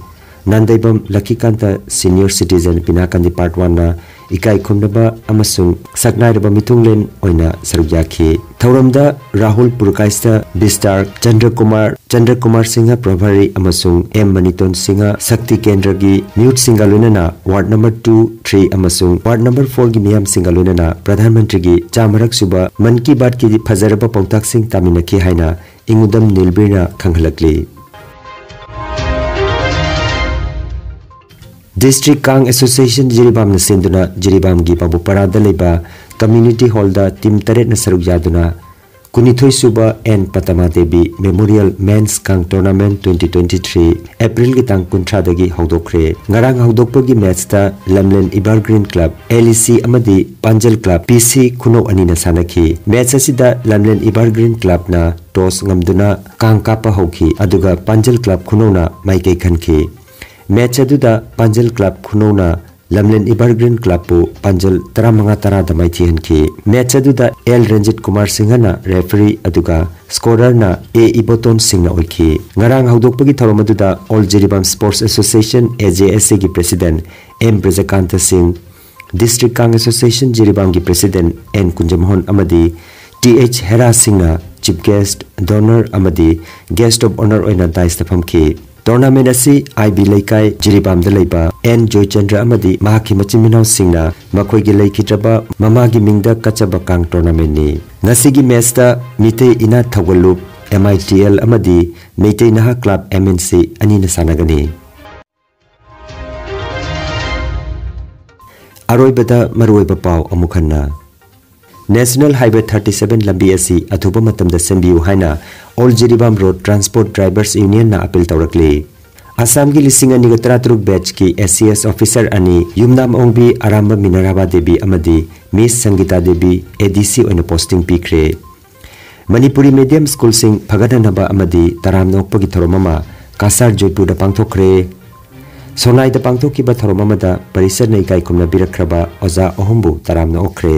ꯅꯥꯟꯗꯩꯕꯝ ꯂꯛꯈꯤꯀꯥꯟꯇ ꯁꯤꯅꯤꯌꯔ ꯁꯤꯇꯤꯖꯦꯟ ꯄꯤꯅꯥꯀꯥꯟꯗꯤ ꯄꯥꯔꯠ ꯋꯥꯟꯅ ꯏꯀꯥꯏ ꯈꯨꯝꯅꯕ ꯑꯃꯁꯨꯡ ꯁꯛꯅꯥꯏꯔꯕ ꯃꯤꯊꯨꯡꯂꯦꯟ ꯑꯣꯏꯅ ꯁꯔꯨꯛ ꯌꯥꯈꯤ꯫ ꯊꯧꯔꯝꯗ ꯔꯥꯍꯨꯜ ꯄꯨꯔꯀꯥꯏꯁꯇ ꯕꯤꯁꯇꯥꯔ, ꯆꯟꯗ꯭ꯔꯀꯨꯃꯥꯔ, ꯆꯟꯗ꯭ꯔꯀꯨꯃꯥꯔ ꯁꯤꯡꯍ ꯄ꯭ꯔꯚꯥꯔꯤ ꯑꯃꯁꯨꯡ ꯑꯦꯝ ꯃꯅꯤꯇꯣꯟ ꯁꯤꯡꯍ ꯁꯛꯇꯤ ꯀꯦꯟꯗ꯭ꯔꯒꯤ ꯃꯤꯍꯨꯠꯁꯤꯡꯒ ꯂꯣꯏꯅꯅ ꯋꯥꯔꯗ ꯅꯝꯕꯔ ꯇꯨ, ꯊ꯭ꯔꯤ ꯑꯃꯁꯨꯡ ꯋꯥꯔꯗ ꯅꯝꯕꯔ ꯐꯣꯔꯒꯤ ꯃꯤꯌꯥꯝꯁꯤꯡꯒ ꯂꯣꯏꯅꯅ ꯄ꯭ꯔꯙꯥꯟ ꯃꯟꯇ꯭ꯔꯤꯒꯤ ꯆꯥꯝꯃꯔꯛ ꯁꯨꯕ ꯃꯟ ꯀꯤ ꯕꯥꯠꯀꯤ ꯐꯖꯔꯕ ꯄꯥꯎꯇꯥꯛꯁꯤꯡ ꯇꯥꯃꯤꯟꯅꯈꯤ ꯍꯥꯏꯅ ꯏꯉꯨꯗꯝ ꯅꯤꯜꯕꯤꯔꯅ ꯈꯪꯍꯜꯂꯛꯂꯤ꯫ District Kang Association ꯖꯤꯔꯤꯕꯥꯝꯅ ꯁꯤꯟꯗꯨꯅ ꯖꯤꯔꯤꯕꯥꯝꯒꯤ ꯕꯥꯕꯨꯄꯥꯔꯥꯗ ꯂꯩꯕ community hallꯗ team ꯇꯔꯦꯠꯅ ꯁꯔꯨꯛ ꯌꯥꯗꯨꯅ Kunnithoi Suba N Patma Devi Memorial Men's Kang Tournament twenty twenty-three Aprilꯒꯤ ꯇꯥꯡ ꯀꯨꯟꯊ꯭ꯔꯥꯗꯒꯤ ꯍꯧꯗꯣꯛꯈ꯭ꯔꯦ꯫ ꯉꯔꯥꯡ ꯍꯧꯗꯣꯛꯄꯒꯤ matchꯇ ꯂꯝꯂꯦꯟ Evergreen Club, LEC ꯑꯃꯗꯤ ꯄꯥꯟꯖꯜ Club, PC ꯈꯨꯅꯧ ꯑꯅꯤꯅ ꯁꯥꯟꯅꯈꯤ꯫ Match ꯑꯁꯤꯗ ꯂꯝꯂꯦꯟ Evergreen Clubꯅ toss ꯉꯝꯗꯨꯅ ꯀꯥꯡ ꯀꯥꯞꯄ ꯍꯧꯈꯤ, ꯑꯗꯨꯒ ꯄꯥꯟꯖꯜ Club ꯈꯨꯅꯧꯅ ꯃꯥꯏꯀꯩ ꯈꯟꯈꯤ꯫ Match ꯑꯗꯨꯗ ꯄꯥꯟꯖꯜ Club ꯈꯨꯅꯧꯅ ꯂꯝꯂꯦꯟ Evergreen Clubꯄꯨ ꯄꯥꯟꯖꯜ ꯇꯔꯥꯃꯉꯥ ꯇꯔꯥꯗ ꯃꯥꯏꯊꯤꯍꯟꯈꯤ꯫ Match ꯑꯗꯨꯗ ꯑꯦꯜ ꯔꯟꯖꯤꯠ ꯀꯨꯃꯥꯔ ꯁꯤꯡꯍꯅ referee, ꯑꯗꯨꯒ scorerꯅ ꯑꯦ ꯏꯕꯣꯇꯣꯟ ꯁꯤꯡꯅ ꯑꯣꯏꯈꯤ꯫ ꯉꯔꯥꯡ ꯍꯧꯗꯣꯛꯄꯒꯤ ꯊꯧꯔꯝ ꯑꯗꯨꯗ All Jiribam Sports Association, AJSAꯒꯤ president M Brajakanta Singh, District Kang Association ꯖꯤꯔꯤꯕꯥꯝꯒꯤ president ꯑꯦꯟ ꯀꯨꯟꯖꯃꯣꯍꯟ ꯑꯃꯗꯤ ꯇꯤ ꯑꯩꯆ ꯍꯦꯔꯥ ꯁꯤꯡꯅ chief guest, donor ꯑꯃꯗꯤ guest of honour ꯑꯣꯏꯅ daisꯇ ꯐꯝꯈꯤ꯫ Tournament ꯑꯁꯤ ꯑꯥꯏ ꯕꯤ ꯂꯩꯀꯥꯏ ꯖꯤꯔꯤꯕꯥꯝꯗ ꯂꯩꯕ ꯑꯦꯟ ꯖꯣꯏꯆꯟꯗ꯭ꯔ ꯑꯃꯗꯤ ꯃꯍꯥꯛꯀꯤ ꯃꯆꯤꯟ ꯃꯅꯥꯎꯁꯤꯡꯅ ꯃꯈꯣꯏꯒꯤ ꯂꯩꯈꯤꯗ꯭ꯔꯕ ꯃꯃꯥꯒꯤ ꯃꯤꯡꯗ ꯀꯠꯆꯕ ꯀꯥꯡ tournamentꯅꯤ꯫ ꯉꯁꯤꯒꯤ matchꯇ ꯃꯤꯇꯩ ꯏꯅꯥꯠ ꯊꯧꯒꯜꯂꯨꯞ, MITL ꯑꯃꯗꯤ ꯃꯩꯇꯩ ꯅꯍꯥ Club, MNC ꯑꯅꯤꯅ ꯁꯥꯟꯅꯒꯅꯤ꯫ ꯑꯔꯣꯏꯕꯗ ꯃꯔꯨꯑꯣꯏꯕ ꯄꯥꯎ ꯑꯃꯨꯛ ꯍꯟꯅ꯫ National Highway thirty seven ꯂꯝꯕꯤ ꯑꯁꯤ ꯑꯊꯨꯕ ꯃꯇꯝꯗ ꯁꯦꯝꯕꯤꯌꯨ ꯍꯥꯏꯅ All Jiribam Road Transport Drivers Unionꯅ appeal ꯇꯧꯔꯛꯂꯤ꯫ ꯑꯁꯥꯝꯒꯤ ꯂꯤꯁꯤꯡ ꯑꯅꯤꯒ ꯇꯔꯥꯇꯔꯨꯛ batchꯀꯤ ACS officer ꯑꯅꯤ, ꯌꯨꯝꯅꯥꯝ ꯑꯣꯡꯕꯤ ꯑꯔꯥꯝꯕ ꯃꯤꯅꯔꯥꯕꯥ ꯗꯦꯕꯤ ꯑꯃꯗꯤ Miss ꯁꯪꯒꯤꯇꯥ ꯗꯦꯕꯤ, ADC ꯑꯣꯏꯅ posting ꯄꯤꯈ꯭ꯔꯦ꯫ ꯃꯅꯤꯄꯨꯔꯤ medium schoolꯁꯤꯡ ꯐꯒꯠꯅꯅꯕ ꯑꯃꯗꯤ ꯇꯔꯥꯝꯅ ꯑꯣꯛꯄꯒꯤ ꯊꯧꯔꯝ ꯑꯃ ꯀꯁꯥꯔ ꯖꯣꯏꯄꯨꯔꯗ ꯄꯥꯡꯊꯣꯛꯈ꯭ꯔꯦ꯫ ꯁꯣꯅꯥꯏꯗ ꯄꯥꯡꯊꯣꯛꯈꯤꯕ ꯊꯧꯔꯝ ꯑꯃꯗ ꯄꯔꯤꯁꯠꯅ ꯏꯀꯥꯏ ꯈꯨꯝꯅꯕꯤꯔꯛꯈ꯭ꯔꯕ ꯑꯣꯖꯥ ꯑꯍꯨꯝꯕꯨ ꯇꯔꯥꯝꯅ ꯑꯣꯛꯈ꯭ꯔꯦ꯫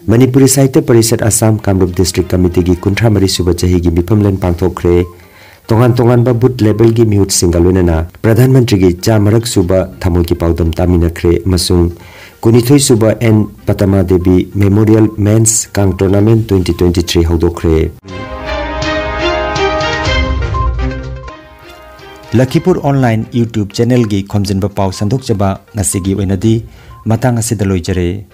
ꯃꯅꯤꯄꯨꯔꯤ ꯁꯥꯍꯤꯇ꯭ꯌ ꯄꯔꯤꯁꯠ ꯑꯁꯥꯝ ꯀꯥꯡꯂꯨꯞ district committeeꯒꯤ ꯀꯨꯟꯊ꯭ꯔꯥ ꯃꯔꯤ ꯁꯨꯕ ꯆꯍꯤꯒꯤ ꯃꯤꯐꯝꯂꯦꯟ ꯄꯥꯡꯊꯣꯛꯈ꯭ꯔꯦ꯫ ꯇꯣꯉꯥꯟ ꯇꯣꯉꯥꯟꯕ booth levelꯒꯤ ꯃꯤꯍꯨꯠꯁꯤꯡꯒ ꯂꯣꯏꯅꯅ ꯄ꯭ꯔꯙꯥꯟ ꯃꯟꯇ꯭ꯔꯤꯒꯤ ꯆꯥꯝꯃꯔꯛ ꯁꯨꯕ ꯊꯃꯣꯏꯒꯤ ꯄꯥꯎꯗꯝ ꯇꯥꯃꯤꯟꯅꯈ꯭ꯔꯦ ꯑꯃꯁꯨꯡ Kunnithoi Suba N Patma Devi Memorial Men's Kang Tournament twenty twenty-three ꯍꯧꯗꯣꯛꯈ꯭ꯔꯦ꯫ ꯂꯈꯤꯄꯨꯔ online YouTube channelꯒꯤ ꯈꯣꯝꯖꯤꯟꯕ ꯄꯥꯎ ꯁꯟꯗꯣꯛꯆꯕ ꯉꯁꯤꯒꯤ ꯑꯣꯏꯅꯗꯤ ꯃꯇꯥꯡ ꯑꯁꯤꯗ ꯂꯣꯏꯖꯔꯦ꯫